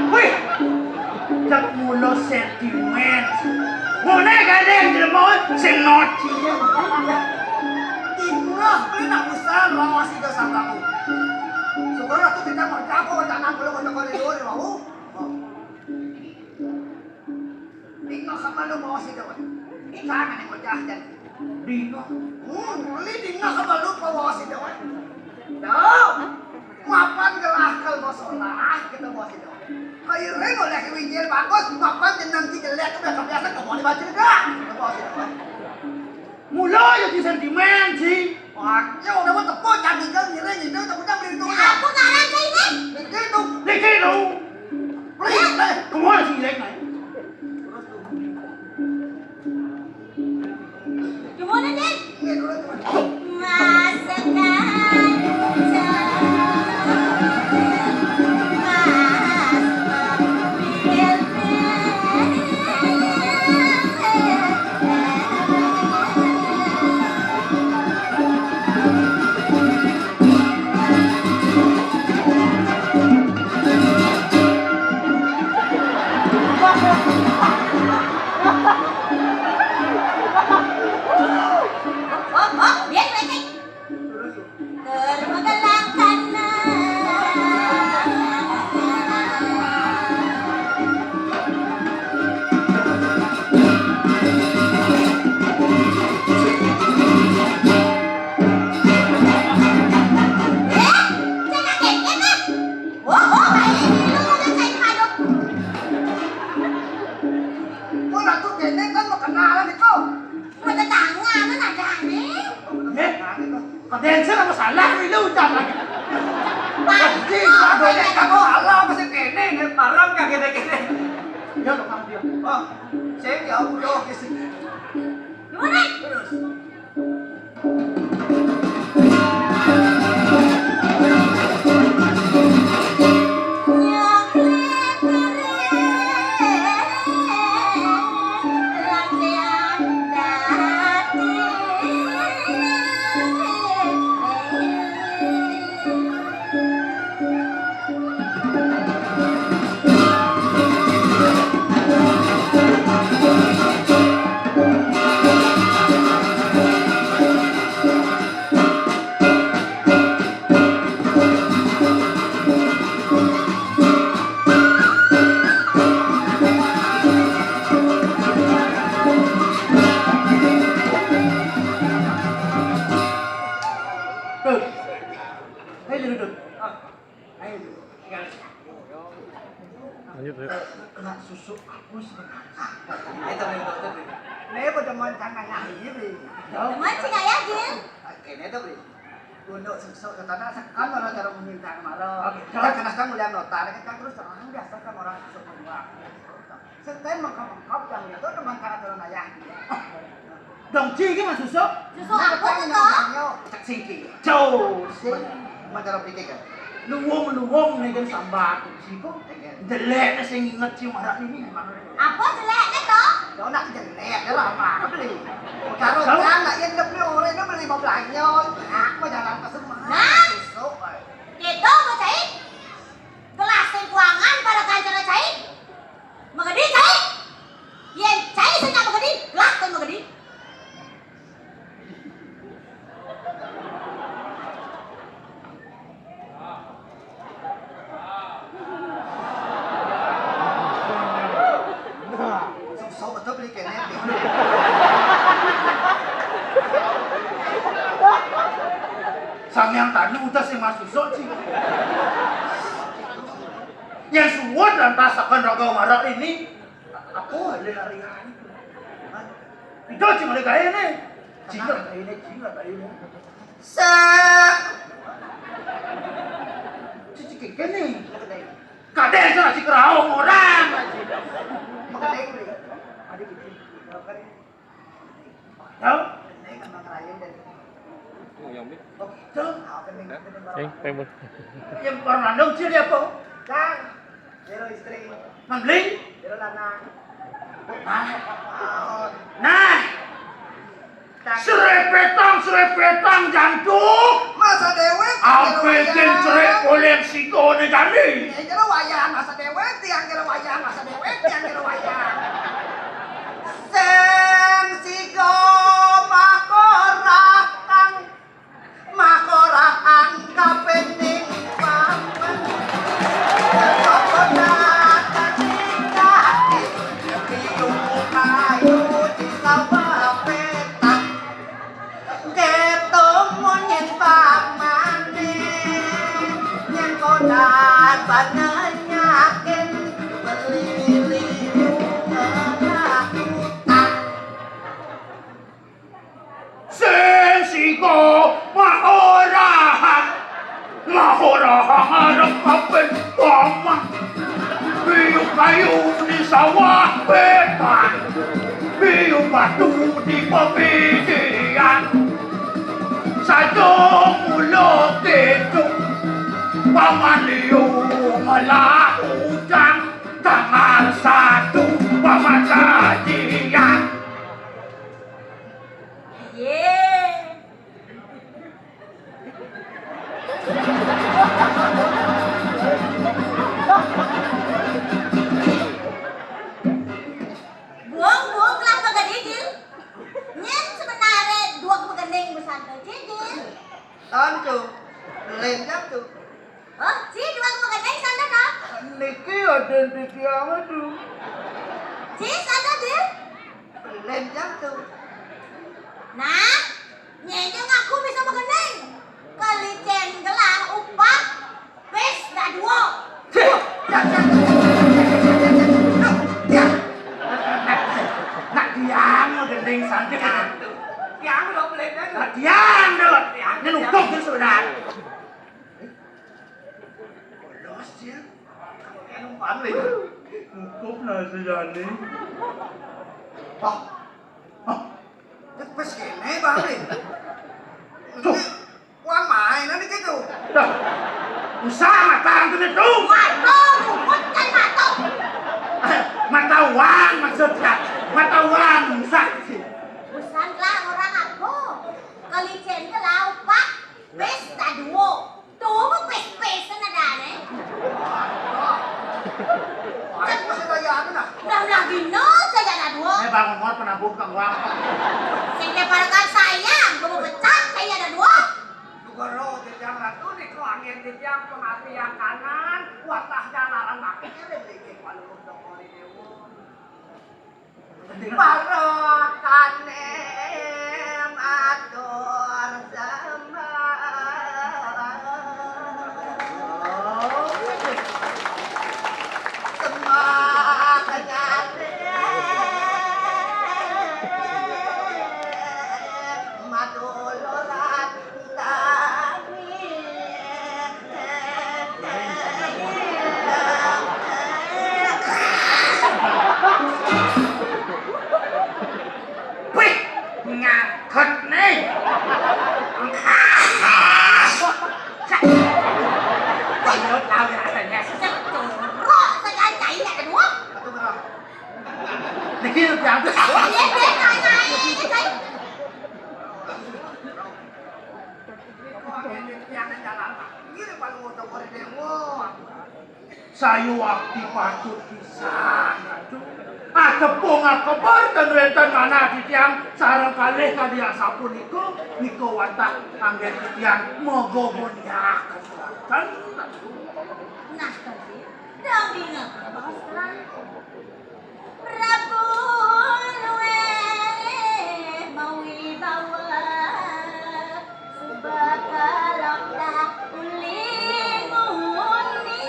Wih, cek mula sentimen. Ngene gandeng jelema sing noci. Inggih, kuwi nak usaha lawas itu sampeku. Syukur aku tidak mau jago, jangan belum ada koridor, mau. Dingeh sama lu bawa si Dewan. Jangan yang bocah dan dingeh. Hmm, beli dingeh sama lu bawa si Dewan. Tuh, mapan gelah kalau mau sholat kita bawa si Dewan. Kairing oleh Winjil bagus, mapan jeneng si jelek udah kebiasaan kamu dibaca enggak? Kita bawa si Dewan. Mula ya di sentimen sih. Wah, ya udah mau tepuk jangan tinggal ngiring itu, tapi udah beli itu. Aku sekarang sih, Nek. Beli itu. Beli itu. Beli, eh, kemana sih jelek, Nek? Gimana, Nek? Masakan. Kok lagu kene kan mau kenalan itu? Mau tetangga, mana ada aneh? Eh, ke dancer apa salah ini ucap lagi? Pasti, apa yang kamu salah apa sih kene? Ini parang kagak kene. Ya, lo dia. Oh, saya jauh dong di sini. Gimana? Terus. Lanjut, ayo. Nak susu aku sebenarnya. Ini temen dokter, Bri. Ini pada mantan ayah ini, Bri. Teman sing ayah, Jil. Oke, ini tuh, Bri. Untuk susu ke tanah, kan orang cara meminta kemarin. Oke. Kita kena kan mulia nota, kan terus terang biasa kan orang susu kedua. Sing ten mengkap-mengkap yang itu teman cara turun ayah. Dong, Ci, iki mah susu. Susu apa to? Cek sing iki. Cau, sing. Mantara pikir kan. Luwung-luwung nih kan sambat siko. Jelek nih sing inget sih marah ini emang. Apa jelek nih to? Ya nak jelek ya lah marah beli. Karo kan nak yang lebih orang itu beli mau belanja. Aku jalan ke semua. Nah. Susu. Gitu mau cai. Gelas sing kuangan pada kancana cai. Magedi cai. Yen cai sing magedi, gelas sing magedi. Sok-sok betul beli kene. Sang yang tanu udah sing masuk sok sih. Yang suwun lantasaken raga marak ini. Aku ada hari-hari. Itu cuma ada gaya nih. Cina gaya ini, Cina gaya ini. Sek. Cici kene. Kadang sana si keraung orang. Makanya ini. Ada gitu. Ya? Ini kan ngerayu dan Oh, yang ini. Oh, gitu. Apa nih? Yang pemul. Yang orang landung ciri apa? Kan. Jero istri. Mambling? Jero lanang. Nah. Nah. Serepetang, serepetang jantung. Masa dewek. Apa yang cerai oleh si gone kami? Ya, jero wayang masa dewek, tiang jero wayang masa dewek, tiang jero wayang. Sing sigo makorakang. Makorahang kapening papan. Cokotan kaki-kaki. Piung kayu di sawah petak. Ketung munyin pamane. Nyen kodan panenyakin. Beli-beli ngelakutan. Sing siga mahorahang, mahorahang arep kaping paman. Biyu kayu di sawah wetan, biyu batu di pepidian. Sajung mulo kidung, paman liu melah udan, tanggal satu paman gajian. Ye. Buang, buang, kelah magedi, Jil. Nyen sebenare duweg magending besanto, Jil, Jil. Tantu. Lenjang tuh. Oh, si duweg magending sanda ta? Niki ada di tiang itu. Si sanda, Jil? Lenjang tuh. Nah, nyenye ngaku bisa magending. Kelicen gelah upak pis daduo. Cih, ya, ya, ya. Nak tiang magending santai. Tiang lo belenda. Nak tiang dulu. Ini nutup dia sudah. Bolos dia. Kan umpan lagi. Nutup nasi jani. Wah. Wah. Terus kene, Bang, nih. Tuh. Wah, mainan gitu. Dah. Usah mata itu. Mata, bukan mata. Mata uang maksudnya. Mata uang, usah. Busan lah orang apa? Kelicen ke lauk, Pak. Pesta duo. Tuh, pes-pesan ada aneh. Cek masih daya apa nah? Udah, udah gino, saya ada dua. Eh, bangun mau penabung kang uang. Sing leparkan sayang, gue mau pecat, saya ada dua. Juga roh, jejang ratu nih, kok angin jejang, pengapi yang kanan, watah jalaran makin, dia bikin palu untuk kori dewa. Parokane matur sembah. Iya, dia. Sayuwakti patut pisan, Ratu. Atepung akeber ten wénten manah titiang sareng kalih kadi asapunika, nika wantah anggén titiang magogo niat kesuwatan, Ratu. Nah, tadi, dong ingat, Bos, Ratu. Prabu luwih mawibawa, subakala tah uli nguni.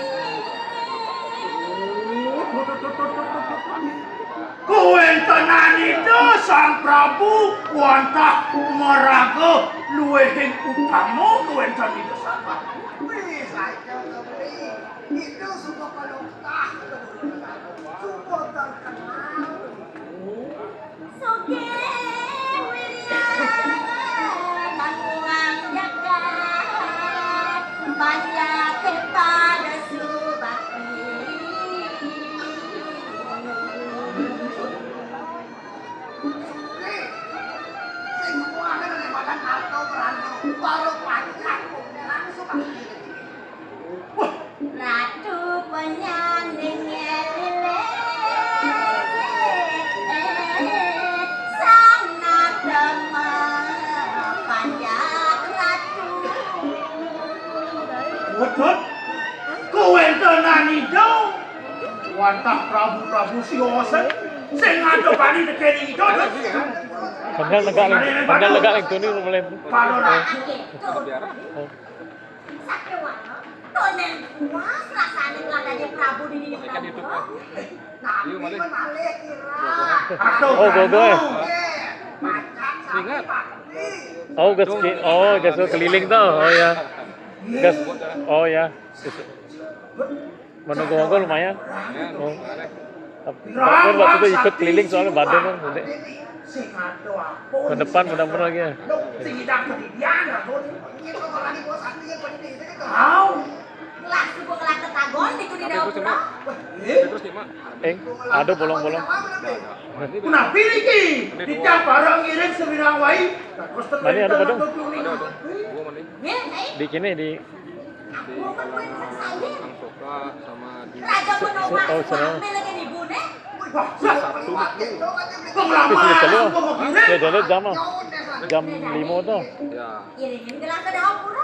Kawéntenan Ida Sang Prabu wantah maraga luwihing utama kawéntenan Ida Sang Prabu. Wih, saja, Kebli. Itu suba kalau tah, suba terkenal. Sugih wirya kakuang jagat, panjak pada subakti. Sugih, sing kuat dari badan alto berando, baru panjak, langsung. Wah, Ratu penyanding lilin, sang nadama panjak Ratu. Wedhus, kawéntenan Ida wantah prabu-prabu Siwasen sing ada bali negeri Ida. Bener negak ning, bener negak ning duni mulai. Padha. Nah, gitu. Sakéwana, to nén puas rasané ngladani Prabu di dini Prabu. Tapi malih kira. Oh, gogo ya? Ingat. Oh, gas ki-, oh, gas keliling tuh. Oh ya. Gas. Oh ya. Menunggu-nunggu lumayan. Oh. Tapi waktu itu ikut keliling soalnya badai kan, gede. Ke depan mudah-mudahan lagi ya. Lah, suku kelak ketagon di kudi daun pulau. Eh, ada bolong-bolong. Nah, pilih ki. Kita bareng ngiring sewirang wai. Terus. Mana ada padung? Nih, eh. Di sini, di Angsoka sama di Raja Penuh. Oh, sana. Wah, satu. Wong lama. Di sini, ya, dari jam, jam lima tuh. Ya. Iringin gelang ke dapur.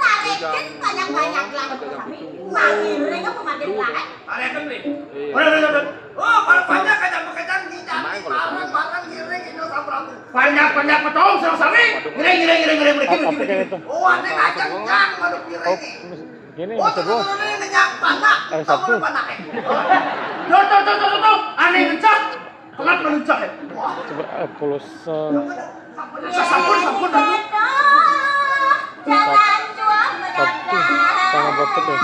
Tarikin banyak-banyak gelang ke kami. Mangiring apa makin lain? Tarikin nih. Iya. Udah, udah, udah. Oh, banyak kacang-kacang di jam bareng-bareng ngiring itu sama Prabu. Banyak-banyak petong sama sami. Ngiring, ngiring, ngiring, ngiring, ngiring. Apa, apa kayak itu? Oh, ada kacang yang baru ngiring. Oh, gini, oh, maksud gua. Hari Sabtu. Tuh, tuh, tuh, tuh, tuh, tuh. Aneh kencang. Telat meluncak ya. Coba, eh, pulsa. Sampun, sampun, sampun. Sabtu, tanggal berapa tuh?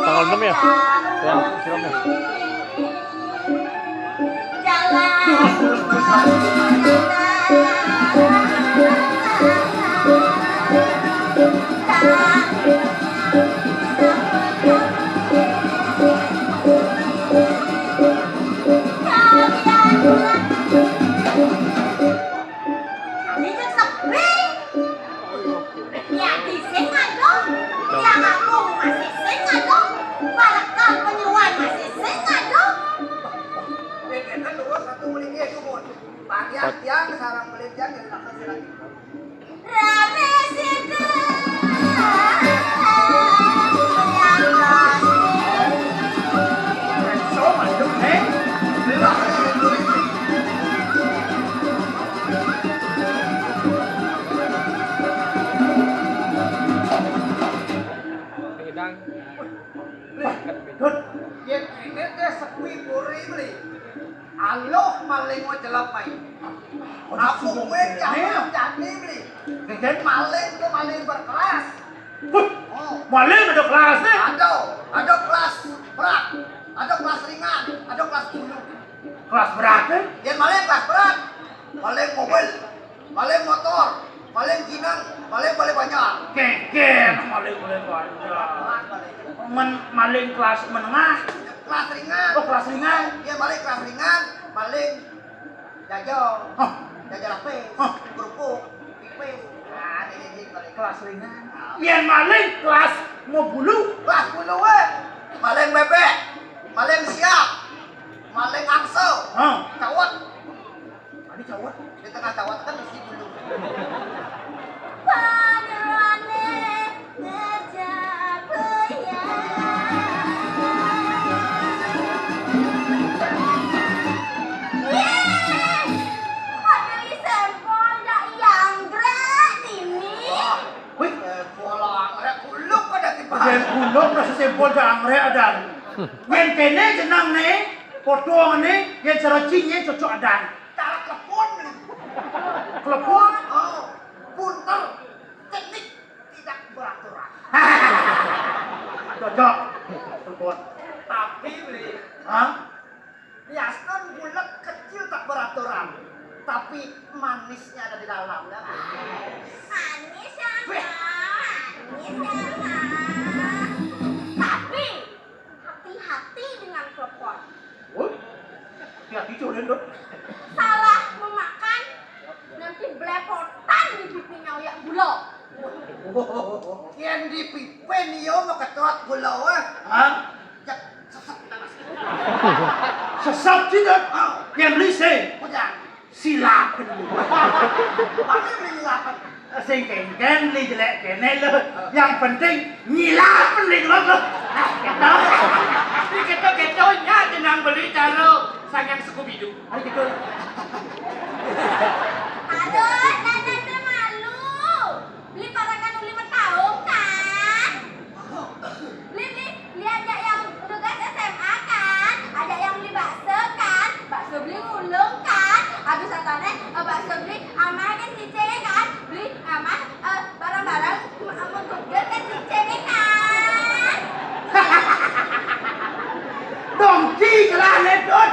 Tanggal enam ya? Yang siramnya. Ini kan sepi. Ya, di sing ada. Tiang Agung masih sing ada. Parekan Penyuan masih sing ada. Wénten lurus satu mriki, Gung. Bagian tiang sareng belit tiang yang akan sirah. Rame sida. Ngidang. Wah, Dut, yén kéné téh sepi puri, Bli. Aluh maling wacelep mai. Apa kowe ki apa jani, Bli? Dén maling tuh maling berkelas. Wah, oh, maling ada kelasnya? Ada, ada kelas berat, ada kelas ringan, ada kelas buyung. Kelas berat, eh? Yén maling kelas berat, maling mobil, maling motor, Maling jinang, maling balé banjar. Kéngkén maling balé banjar. Apaan maling? Men-, maling kelas menengah. Kelas ringan. Oh, kelas ringan. Yén maling kelas ringan, maling jajal. Hah? Jajal lapis. Hah? Kerupuk, pipis. Nah, ini, ini maling. Kelas ringan. Yén maling kelas mau bulu. Kelas bulu, wéh. Maling bébék, maling siap, maling angso. Hah? Cawet. Adi cawet. Di tengah cawet kan isi bulu. Panyeroané ngajak goyang. Yéh! Ada i sempol ndak yang gerak ini. Wih, eh, bola anggrek kuluk pada kipas. Yén kuluk rasa sempol ndak anggrek adan. Yén kéné jeneng né, potongan né, yén cara cing yén cocok adan. Cara klepon. Klepon? Oh, buntel. Teknik tidak beraturan. Cocok. Klepon. Tapi, Bli. Hah? Biaskan bulat kecil tak beraturan. Tapi manisnya ada di dalam, ya. Manis ya, Bang. Manis ya, Bang. Tapi hati-hati dengan klepon. Woi, hati-hati, Cok, Dendot. Salah memakan, nanti belepotan di pipinya oyak gula. Yén di pipin yo mau ketuak gula, wah. Hah? Jak, sesep kita, Mas. Sesep tidak? Ah. Yén lise. Udah. Silapen. Paling beli nyilapin. Sing kéngkén beli jelék kéné lo. Yang penting nyilapin beli dua lo. Nah, gitu. Tapi gitu-gitu nya jenang beli caro sangyang Skubidu. Ari gitu. Aduh, Nana tuh malu. Beli parakan uli metaung kan? Beli, beli, beli ajak yang tugas S M A kan? Ajak yang beli bakso kan? Bakso beli ngulung kan? Habis satané, eh, bakso beli amah kan cicing kan? Beli amah, eh, barang-barang, eh, menggugil kan cicing kan? Dong, ci, kelah ledot.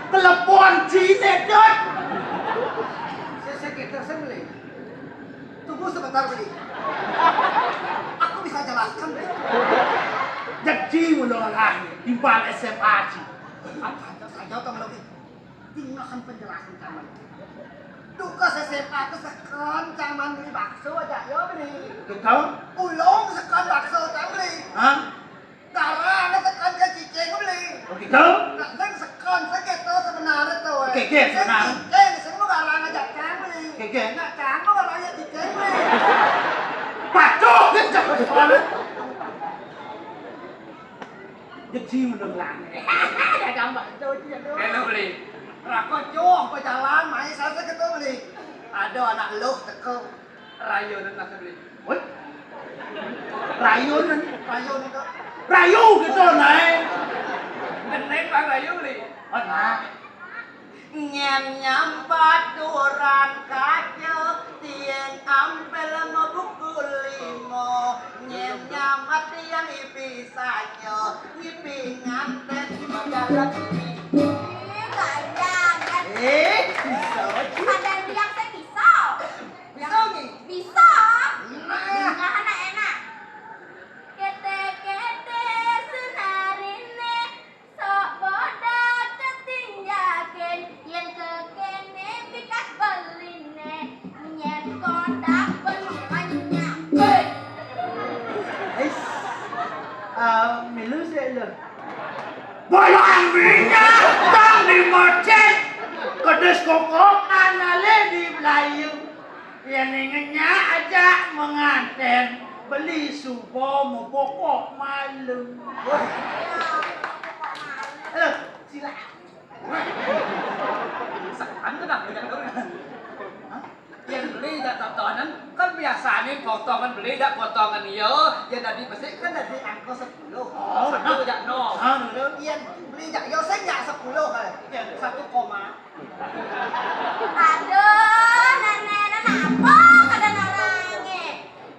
Telepon ci ledot. Saya, saya kita, saya beli. Tunggu sebentar, Beli. Aku bisa jelaskan, Beli. Jadi, menurut aku, timpal S M A, Ci. Apa aja saja, Tong Logi. Dengarkan penjelasan Caman. Tugas S M A itu sekon Caman beli bakso aja, yo, Beli. Betul? Ulung sekon bakso, Caman beli. Hah? Garang sekon ke cicing beli. Oh, gitu? Nah, sing sekon, sing gitu sebenarnya tuh, weh. Oke, oke, sing benar. Cicing, sing mau garang aja cang beli. Oke, oke. Nah, cang mau garang aja cicing beli. Patuh, gitu. Jadi menurut langit. Ada gambar tuh, dia tuh. Kena beli. Rako jauh, apa jalan, main saya gitu beli. Ada anak loh, teko. Rayunan masa beli. Woi. Rayunan. Rayunan kok. Rayu gitu, naik. Geneng bang rayu beli. Oh, nah. Nyén nyambat orang kaca, tiang ampel mau buku limo. Nyén nyambat tiang ipi saja, ngipi nganten dalam ini. Ih, gaya, kan? Eh, bisa. Ada yang saya bisa. Bisa, Nyi? Bisa. Nah. Nah, enak, enak. Kete-kete senarine, sok bodak ketinjakin, yen kekene bikas beline, nyen kondak penuh banyak. Hei. Ais. Ah, milu sik lho. Bolang minyak, tang di masjid. Kedis kokokan ale di Melayu. Yén ngenyak ajak menganten, beli suba mepokok malu. Eh, sila. Sekan tu dah, dah tu. Hah? Yén beli dak totonan, kan biasane potongan beli dak potongan iya, yén dadi besik kan dadi angka sepuluh. Oh, satu nah. Jak nol. Ah, betul. Yén beli jak yo sing jak sepuluh kan. Ya. Satu koma. Aduh, nenek, nenek apa kada narange?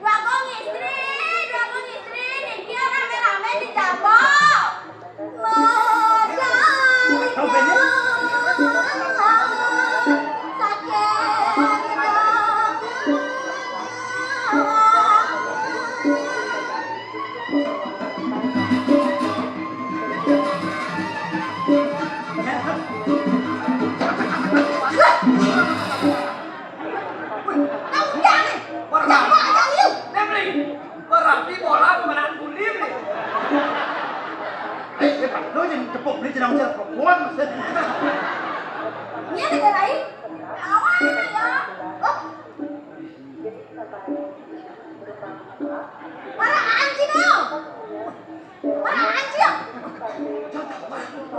Dua kong istri, dua kong istri, niki rame-rame di jaba. Masa sakit. Lu jeung tepuk beli jenang jeung perempuan. Iya, negara lain. Awas ya. Oh. Para anjing, ayo. Para anjing.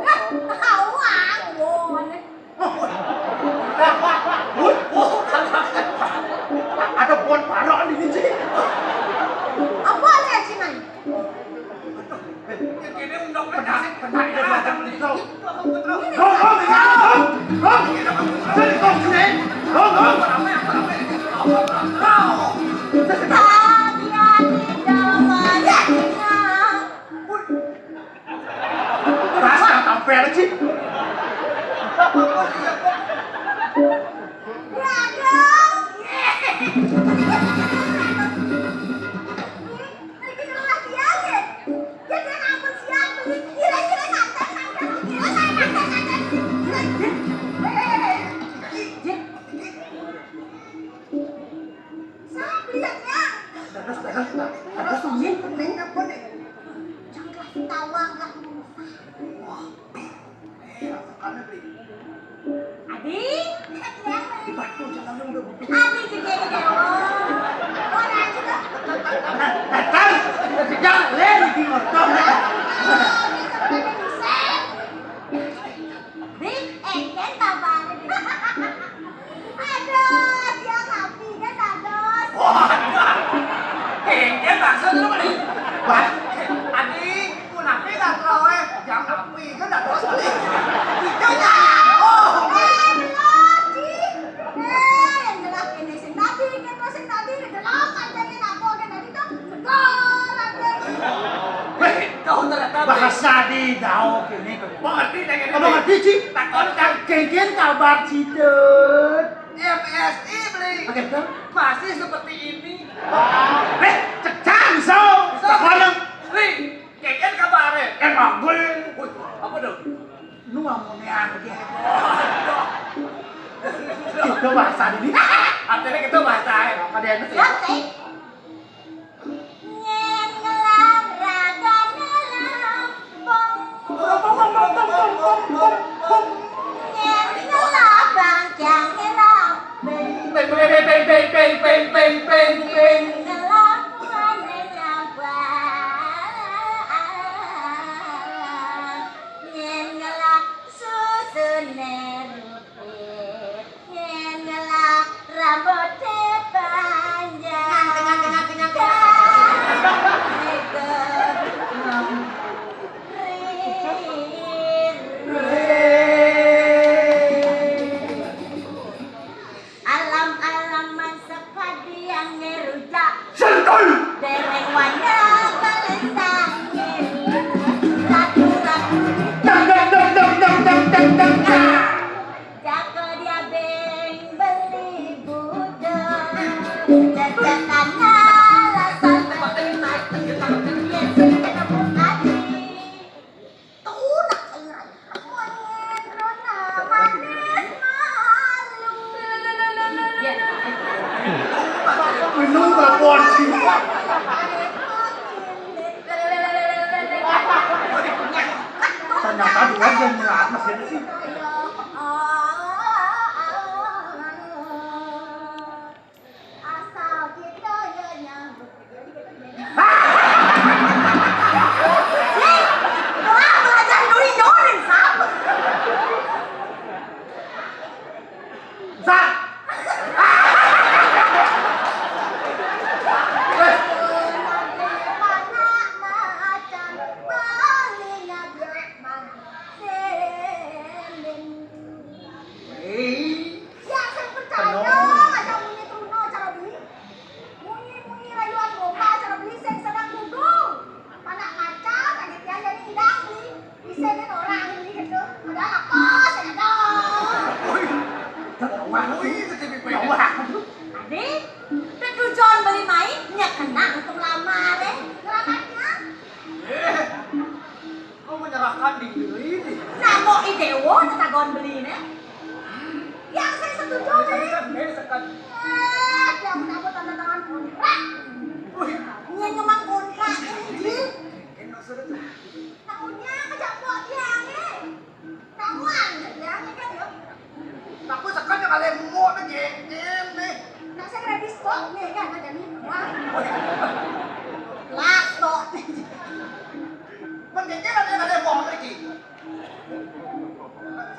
Hah, tahu, ah, bohong. Ada pohon parok di sini. Apa ada anjing? Rasa tampil sih. Adi, Adi juga ini, oh. Orang juga. Datang, datang, jangan lagi di motor. Di, eh, kan tambah. Aduh, dia rapi kan, Dados. Waduh. Eh, dia maksud lu, Bli. Wah. Adi, ku napi dah terawih, jam napi kan, Dados, Bli. Itu ya. Oh. Eh, belum, Ci. Eh, yang jelas ini sing tadi, kan sing tadi, udah lama aja ini, apa, kan tadi tuh, sekolah, kan. Weh, tahu ternyata, Bli. Bahasa di Daud ini. Mengerti, Cik? Apa mengerti, Cik? Takon, Cik. Kengken kabar, Cik, Dut? M S I, Bli. Oke, tuh. Masih seperti ini. Eh, cek cang, so. So. Sekarang. Bli, kengken kabar, eh. Emang gue. Wih, apa dong? Nu amunean, gitu. Itu bahasa ini. Artinya itu bahasa, eh. Ada yang ngerti? Ngerti. Nyén ngelah ragane lempung. Nyén ngelah bangkyange laping. Ping, ping, ping, ping, ping, ping, ping, ping, ping, ping. Nyén ngelah mane nyabang. Nyén ngelah susune Nyén ngelah rambuté panjang. Kenyang, kenyang, kenyang, kenyang, kenyang. Alam-alaman sekadiang ngerujak. Sentul. Dereng wayah kalesah ngiring. Ratu-ratu. Dang, dang, dang, dang, dang, dang, dang, dang. Jaka diabeng beli budak, cecetan alasan beli mati, yén sing kena bukadi. Tunak aing raya. Monyét rona manis malu. Minum babon sih. Ternyata dua jam nyerat mesin sih. Asal kita ya nyambut. Ih, wah, belajar nuri nyorin, sap. Sa. Mana macan, balinya dia mana. Hei. Ya, sing percaya aja munyi truna cara beli. Munyi-munyi rayuan domba cara beli sing sedang duduk. Mana ngaca, kaget ya jadi idang beli. Bisa kan orang beli gitu. Padahal apa, saya dong. Wih, wih, kata pipi. Adi, tetujon beli mai, nya kena untung lama deh. Ngelamatnya. Eh. Kau menyerahkan diri ini. Namo idewo tetagon beli ne. Yang saya setuju nih. Ini sekat. Eh, yang mendapat tanda tangan kontrak. Wih. Nyen ngemang kontrak ini, Ji. Ini maksudnya tuh. Tahunnya aja buat Aku sekat yang kalian mau tuh gini nih. Nak saya gratis kok, nih kan ada nih. Wah. Las kok. Mendingin ada yang kalian mau lagi.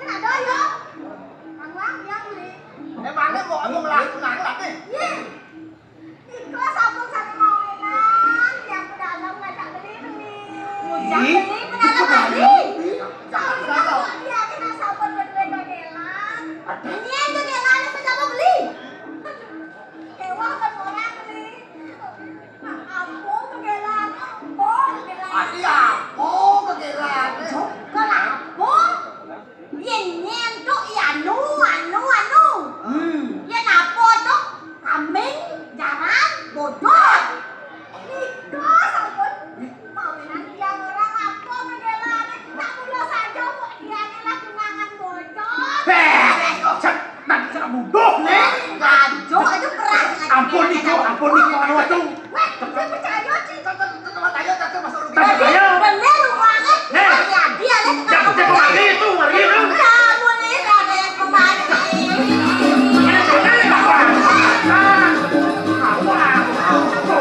Saya ada ya. Kamu yang beli. Emangnya mau ngomong laku nang lagi? Iya. Iko sampun sami mawinan, tiang pedalem ngajak beli-beli. Ngajak beli, pedalem lagi. Sampun pedalem. Iya, kita sampun berdua dogelan. Ini yang dogelan, yang siapa beli? Kewah kan orang beli. Nah, ampun, dogelan, ampun, dogelan. Adi apa dogelan? Jok, kenapa? Yén nyén tuk ya anu, anu, anu. Hmm. Yén apa tuk? Kambing, jaran, bodot. Nika sampun. Mawinan tiang orang apa gegelane? Tak mula saja kok tiang lah genangan bodot. Heh, cek, nanti cek bodoh nih. Aduh, aduh, keras. Ampun nih, ampun nih, anu, aduh. Weh, saya percaya, Ci. Tetep, tetep, ayo, tetep masuk rumah. Tetep, ayo. Bener, rumahnya. Hei. Iya, dia, dia tetap. Jangan cek kemari itu, ngeri itu. Ya, boleh, ada yang kemari. Ini, ini, ini, apa? Ah, apa?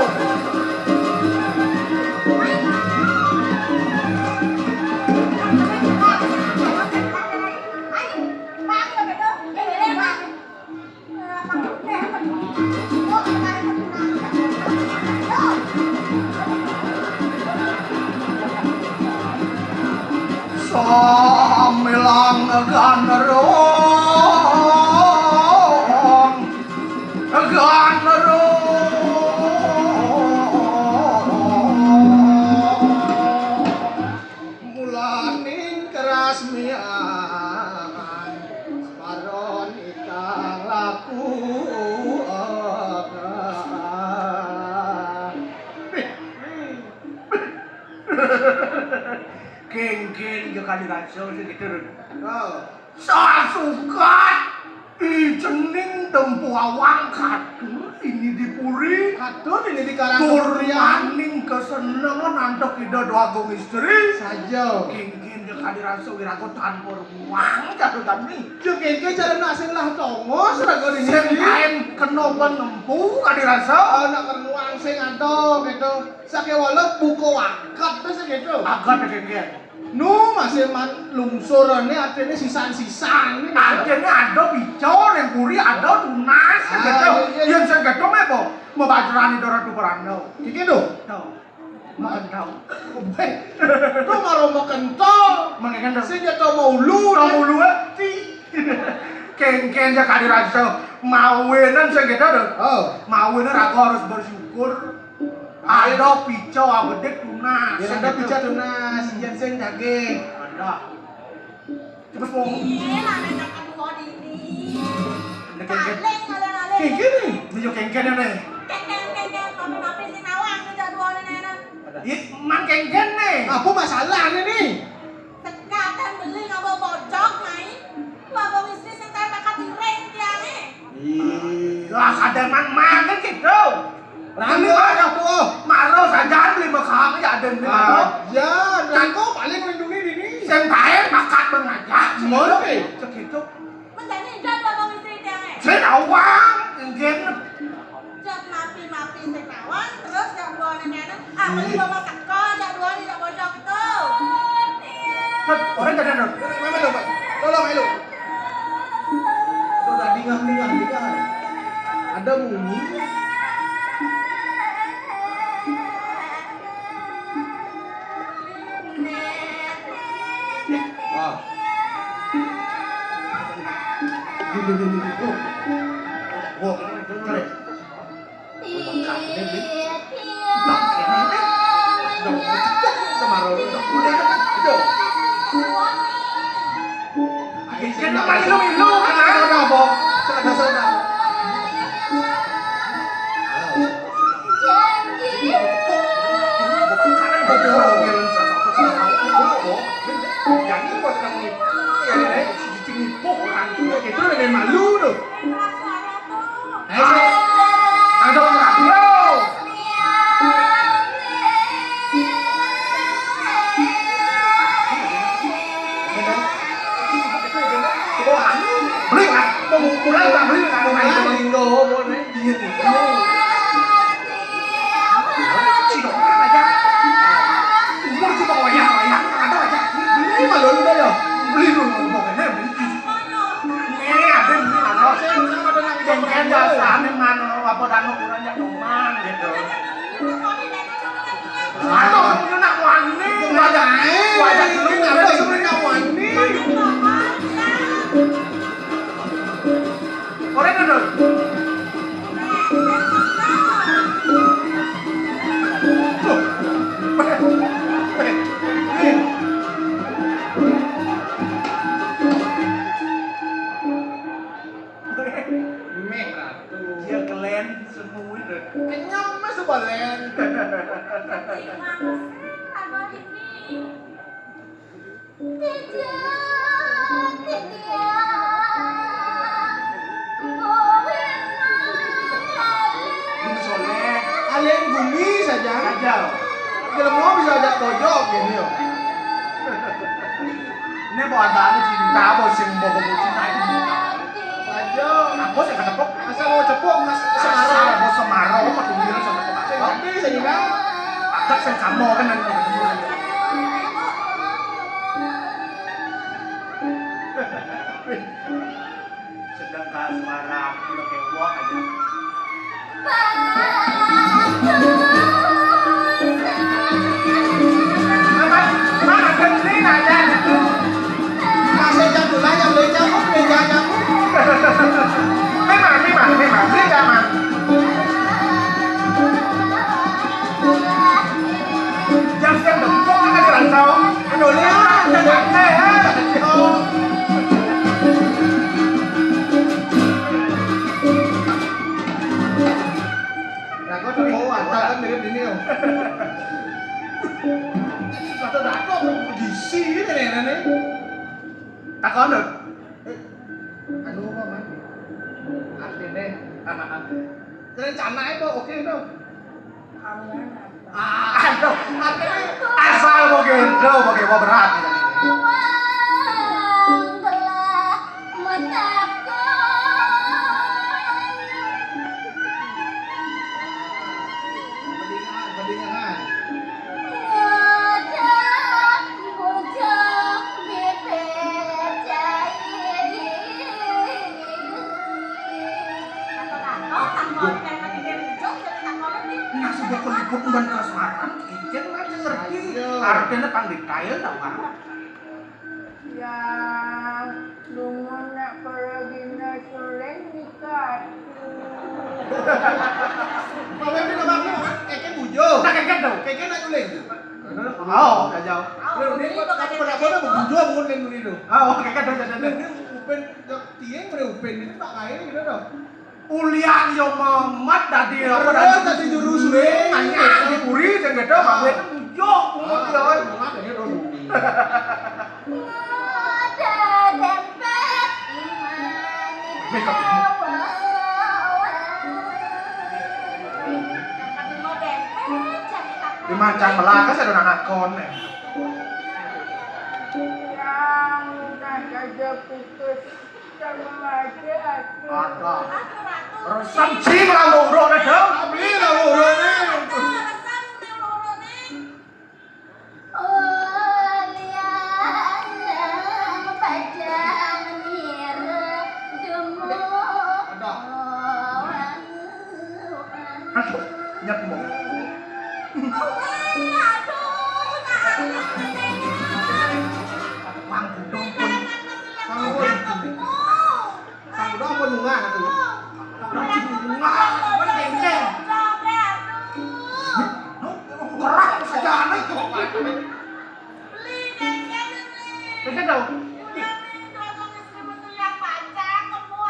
Samilang ganrong, ganrong. Mulaning kerasmian separon ikang laku. Kéngkén ja kadi rasa sing gitu, Run. Oh. Sasukat ijening tempuawang katur ini di puri. Katur ini di Karang Keprian. Tur maning kesenengan antuk Ida Dwagung Istri. Saja. Kéngkén ja kadi rasa wiraga tanpa ruang jatuh tami. Jeng kéngkén cara nak sing lah tongos raga dini. Sing kain kena ban nempu kadi rasa. Anak ruang sing ada gitu. Sakéwala buka waket to sing gitu. Agak kéngkén. Nu masih man lungsurané artiné sisan-sisan. Artiné ada pica, ning puri ada tunas, ah, gitu. Iya, iya. Yén sing gitu mé apa? Mabacerani dara tu peranda. Iki lho. Tuh. Makan tahu. Obé. Tuh maro makan tahu. Makan tahu. Sing jatuh mau ulu. Tahu ulu, eh? Ti. Kéngkén ja kadi rasa. Mawinan sing gitu, tuh. Oh. Mawinan aku harus bersyukur. Ada pica abedik tunas. Yén ada pica tunas, yén sing daging. Ada. Cepet wong. Iya, lah nek kedua dini. Nek kéngkén. Kaleng, kaleng, kaleng. Kéngkén nih. Ini yo kéngkén nih. Kéngkén, kéngkén, tapi tapi sing nawang nih jadwalnya nih. Iya, man kéngkén nih. Apa masalah nih nih? Sekatan beli ngaba bojok nih. Ngaba istri sing tae bakat direng tiangé. Ih. Lah, kadang mang-mang kan gitu. Lah, ini mah aku, oh, maro saja beli bekal ya ada ini maro. Ah, ya, dan kok paling melindungi dini. Sing tae bakat mengajak. Ngono pi? Segitu. Menjadi ijo ngaba istri tiangé. Sing awang, mungkin. Jat mapi-mapi sing nawang, terus gak buah nenek. Aku juga mau teko, jak dua nih, jak bocok tuh. Hei, orang tadi ada. Mama lo, Pak. Tolong, ayo. Tuh, tadi ngah, ngah, ngah. Ada bunyi. Wah. Duh, duh, duh, duh, duh. Oh. Oh, cari. Kan nang ilu-ilu, kan? Ada apa? Ada sana. Jangan pas kami. Ya, ya, ya. Itu dengan malu tuh. Ayo, ada orang. Mulai tak beli, tak mau main. Linggo, apa nih? Iya, nih. Cidok, apa aja? Umur cuma wayah, wayah, ada aja. Beli malu udah ya. Beli dulu, pokoknya beli. Ini ada ini, ada. Cengkeh biasa nih, mana apa dan ukurannya cuman gitu. Aduh, kamu nak wani. Wajah, wajah dulu, ada sebenarnya wani. Orang duduk. Meh, Ratu. Dia kelen semua. Kenyang mah sebalen. Terima kasih, Ratu ini. Bumi Soleh, alien bumi saja. Saja. Jelema bisa ajak tojok gini yo. Ini mau ada anu cinta, mau sing mau cinta ini. Aja. Aku sing ketepuk. Asal mau cepuk, Mas Semarang. Asal mau Semarang, mau tunggil sama cepuk. Tapi sehingga ada sing kamu kan nanti. Sedang kasmaran, udah kayak wah aja. Apa? Mana gede aja. Kasih jadul aja, beli nyamuk, beli nyamuk. Memang, memang, memang, beli nggak, Mang? Jam sedang dempung, ada di rantau. Aduh, lihat, ada gede, ya. Oh. Lah, kok teko, ada kan mirip ini, yo. Kata dato, gisi ini, ini, ini. Takon, Dut. Eh, anu apa, Man? Artinya, rencana apa? Oke, no. Ah, aduh, artinya asal mau gendro, mau kewa berat. Mendingan, mendingan. Nah, sebab peliput umban kasmaran, Icen masih ngerti. Ayo. Artinya pang detail, tau, Bang? Yang lumun nak pergi nasulen nikah. Bapak ini nama apa? Keke Bujo. Nah, Keke dong. Keke nak nyuling. Oh, gak jauh. Ini apa, apa, apa, Bujo, bukan yang dulu. Oh, Keke dong, dong, dong. Ini Upen, tiang pada Upen itu tak kayak gitu dong. Ulian yo memet tadi apa tadi? Terus tadi jurus we. Nanya di puri, sing gede, Bang, itu Bujo, pungut yo. Makanya dong. Ada dempet, iman. Di macan belaka saya udah ngakon, eh. Yang udah kerja putus sama aja aku. Ada. Resep sih lah loro ne, Dong. Beli lah loro ne. Aduh, nyet mo. Wang budong pun. Wang budong. Kang Uda apa nungah aku? Kang Uda cing nungah, apa dengkeng? Kerak saja aneh. Dengkeng tau?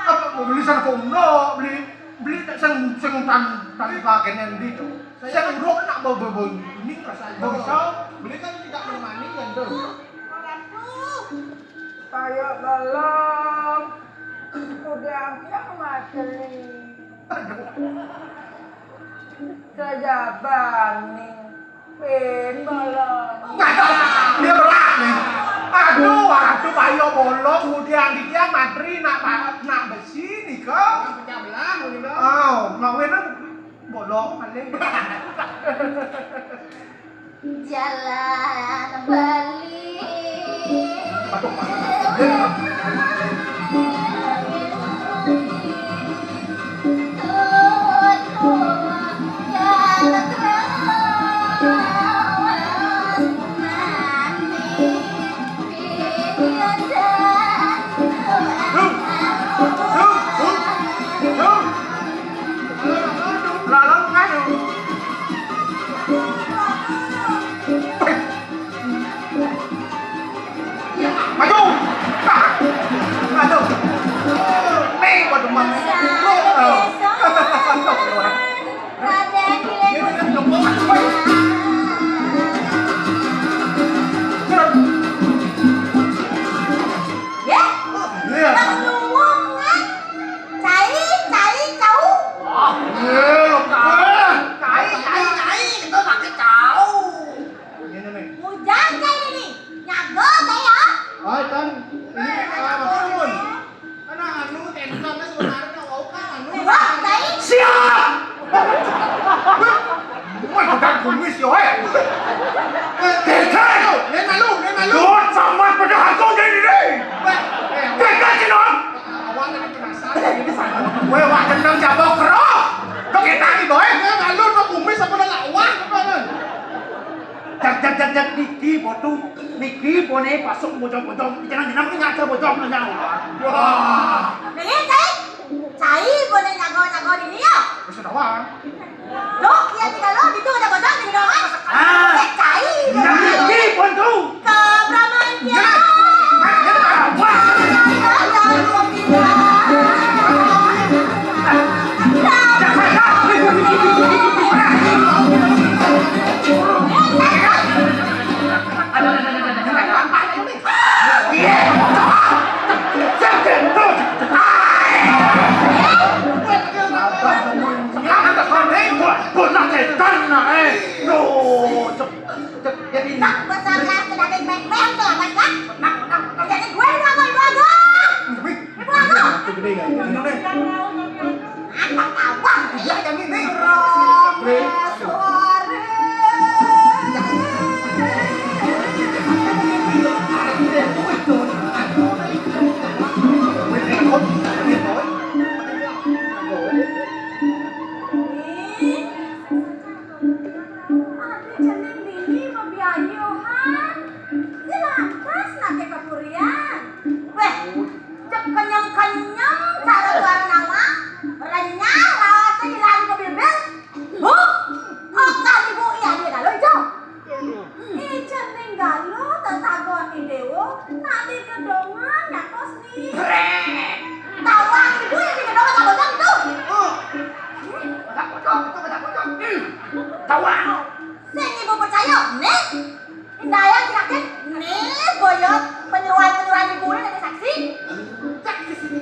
Apa mau beli sana kono, beli, beli tak seng, seng tan, tan pakai nanti tuh. Saya urut nak bawa, bawa, bawa ini rasa bawa bisa. Beli kan tidak menemani kan tuh. Kayak belum. Udah yang materi. Sejabani. Ben bolong. Waduh, dia berat nih. Aduh, waduh, ayo bolong, kemudian dia materi nak, nak besi nih. Mawin lah bolong malih. Jalan balik. Lalang nganu. Maju! Ah! Aduh! Nih, waduh, Mang. Raden Hilir. Ya? Iya. Bang Luwung, kan? Cai, cai, cau. Wah, iya, lo, Kak. Cai, cai, cai, itu pakai cau. Ini nih. Hujan kayak ini. Nyago saya. Ah, kan. Ini, ah, Mas Gun. Kan anu, tentan sebenarnya, wau kan anu. Wah, baik. Siap! Woi, bukan kumis yo, eh. Tentan! Ini malu, ini malu. Duh, sama pada aku jadi ini. Wah, eh, tentan sih, non. Awak tadi penasaran, ini sama. Woi, wak tentan cabok kerok. Kok kita nih, boy? Ini malu, tuh kumis apa udah lawan, apa, non? Jak, jak, jak, jak, niki, botu. Niki bone pasuk bojong-bojong. Jenang-jenang ni ngajar bojong nanya. Wah. Niki, cai. Cai bone nyago-nyago dini ya. Wis sudah, Wan. Loh, iya tidak loh, itu ada bojong di doang. Ah. Eh, cai. Niki pun tu. Kabraman ya. Wah. Nak, besar lah, sudah ada yang main-main tuh, apa sih? Nak, nak, nak. Jadi gue udah mau dibawa. Ibu aku. Itu gede kan? Ini nih. Anak abang. Iya, yang ini. Romo suara. Ih, aduh, jeneng bini mabiayu, han. Ini lantas nake kapurian. Weh, cek kenyem-kenyem cara tuan nama, renyah rawase hilang ke bibir. Bu, oka ibu iya dia lalu ijo. Ijen ninggalo tetagon ni dewa, nak digedongan nyatos ni. Tawang ibu yang digedongan tak bocor itu. Bedak bocor, itu bedak bocor. Tawang. Sing ibu percaya, nih. Indaya juragan, nih boyot penyeruan-penyeruan ibu ini jadi saksi. Cek di sini.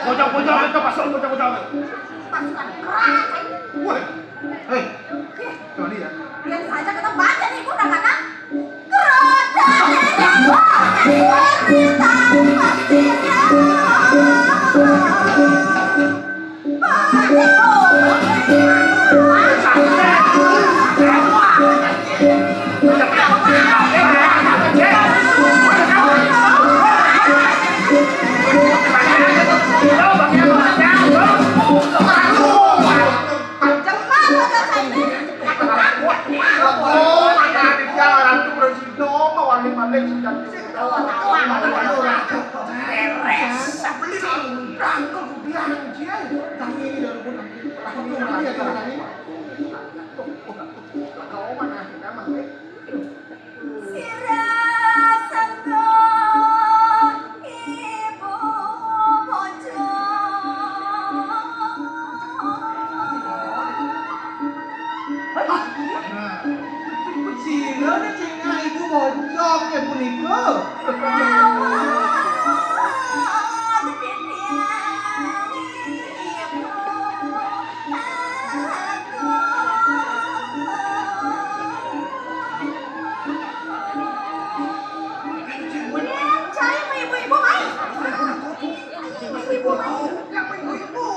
Bocor-bocor, itu pasok bocor-bocor. Pasukan keras, eh. Woi. Hei. Coba lihat. Biar saja kita baca nih, ibu kadang-kadang. Keroda. Sira sengko ibu bojo. Nah, sira ne cengak ibu bojo ke punika. Awak titiang ibu. Cari ibu-ibu, mai. Ibu-ibu, mai. Ibu-ibu.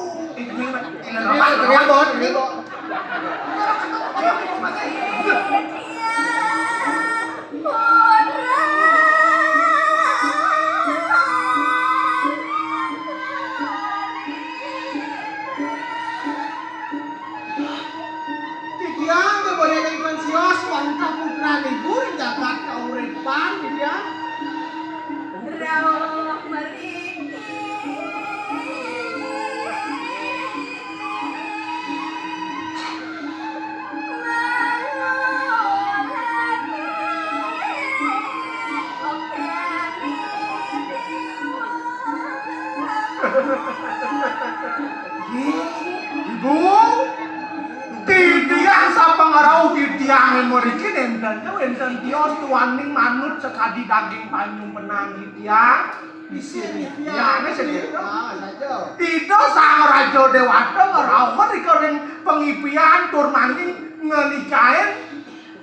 Mriki nénten, wénten tios tuaning manut sakadi daging panyumpenan titiang. Isin, ya, wis gitu. Ah, saja. Ida Sang Raja Déwata ngrauh rika ring pangipian tur mani ngenikain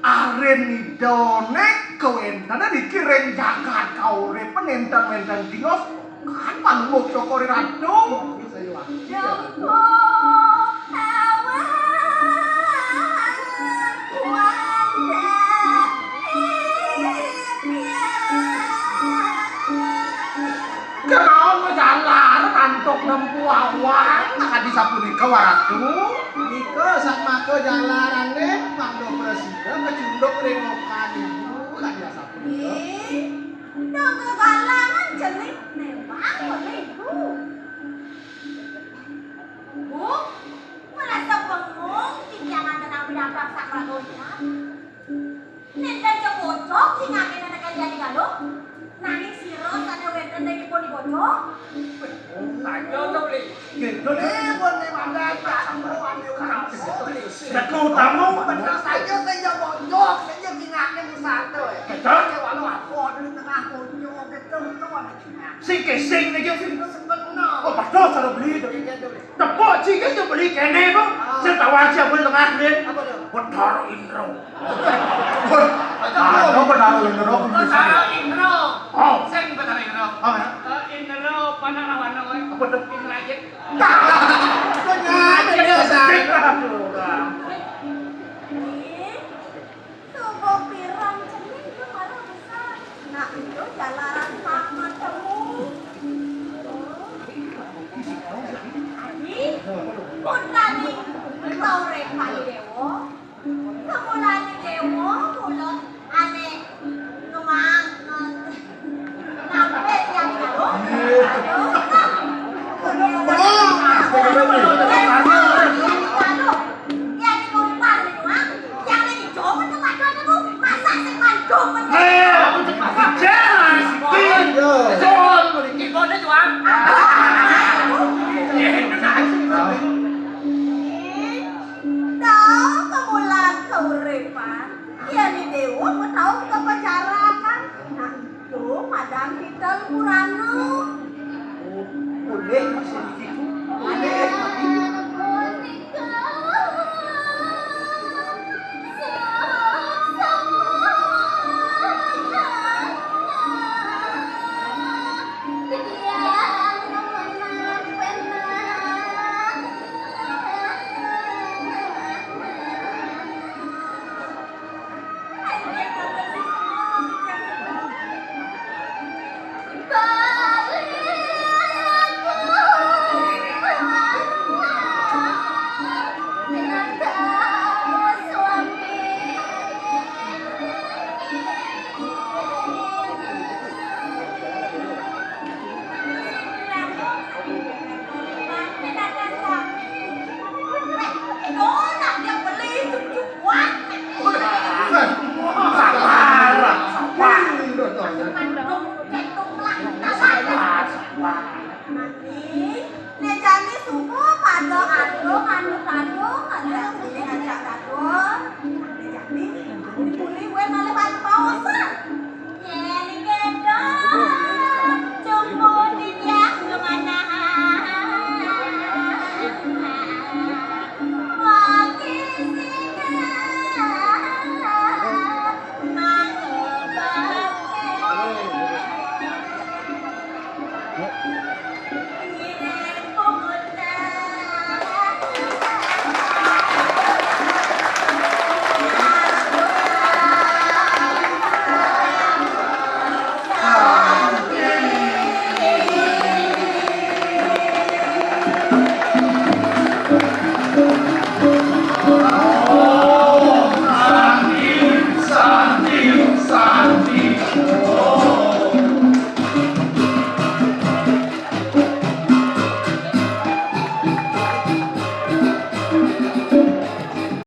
arin idané kawéntenan iki ring jagat kauripan nénten-nénten tios. Kan panumuk cokor Ratu. Jongkok awak kuandang. Kenaon majalar antuk nempuh awang kadi sapunika, Waratu? Nika satmaka jalarané mangda prasida kacunduk ring okan ibu kadi sapunika. Ih, dong galangan cenik memang ibu. Bu, merasa bengong, titiang antenapi nabrak sang magonya. Nénten ja bocok, sing akéh nenekan jani galuh. Nanging sira sané wénten ring ipun bocok. Saja to, Bli. Gitu deh, pun nih, mangga, ya, semua, nih, orang. Seku tamu. Bener saja, saya bocok, saya tingaknya di sana, ya. Betul. Saya walau apa, di tengah bocok, gitu, tuh, ada tingak. Sing kesing niki, sing. Bener. Oh, padha karo Beli to. Iya, iya, iya. Tepuk jingke yo Beli kene kok. Ah. Sing tawar siap Beli tengah, Beli. Apa to? Betara Indra. Wah, ada Betara Indra. Betara Indra. Oh. Sing Betara Indra. Oh, ya. Eh, Indra Panarawana, kowe. Apa to? Indrajit. Benar, biasa. Aduh, Bang. Suba pirang cening to malah besar. Nah, itu jalaran pamatemu. Adi, putraning Kauripan Déwa, kemulané Déwa, mula ané ngemang, nge-, nampil yang jauh. Aduh. Aduh. Yang di Kauripan itu, ha? Yang di Jawa itu paduan itu, masa sing mandum men-. Eh, aku cek masih jelas. Iya. Soal mriki kok, Tuan. Ih, tau kemulan kauripan. Yén Déwa mau tau kepacarakan. Nah, itu madang kita purana. Boleh, masih begitu. Boleh.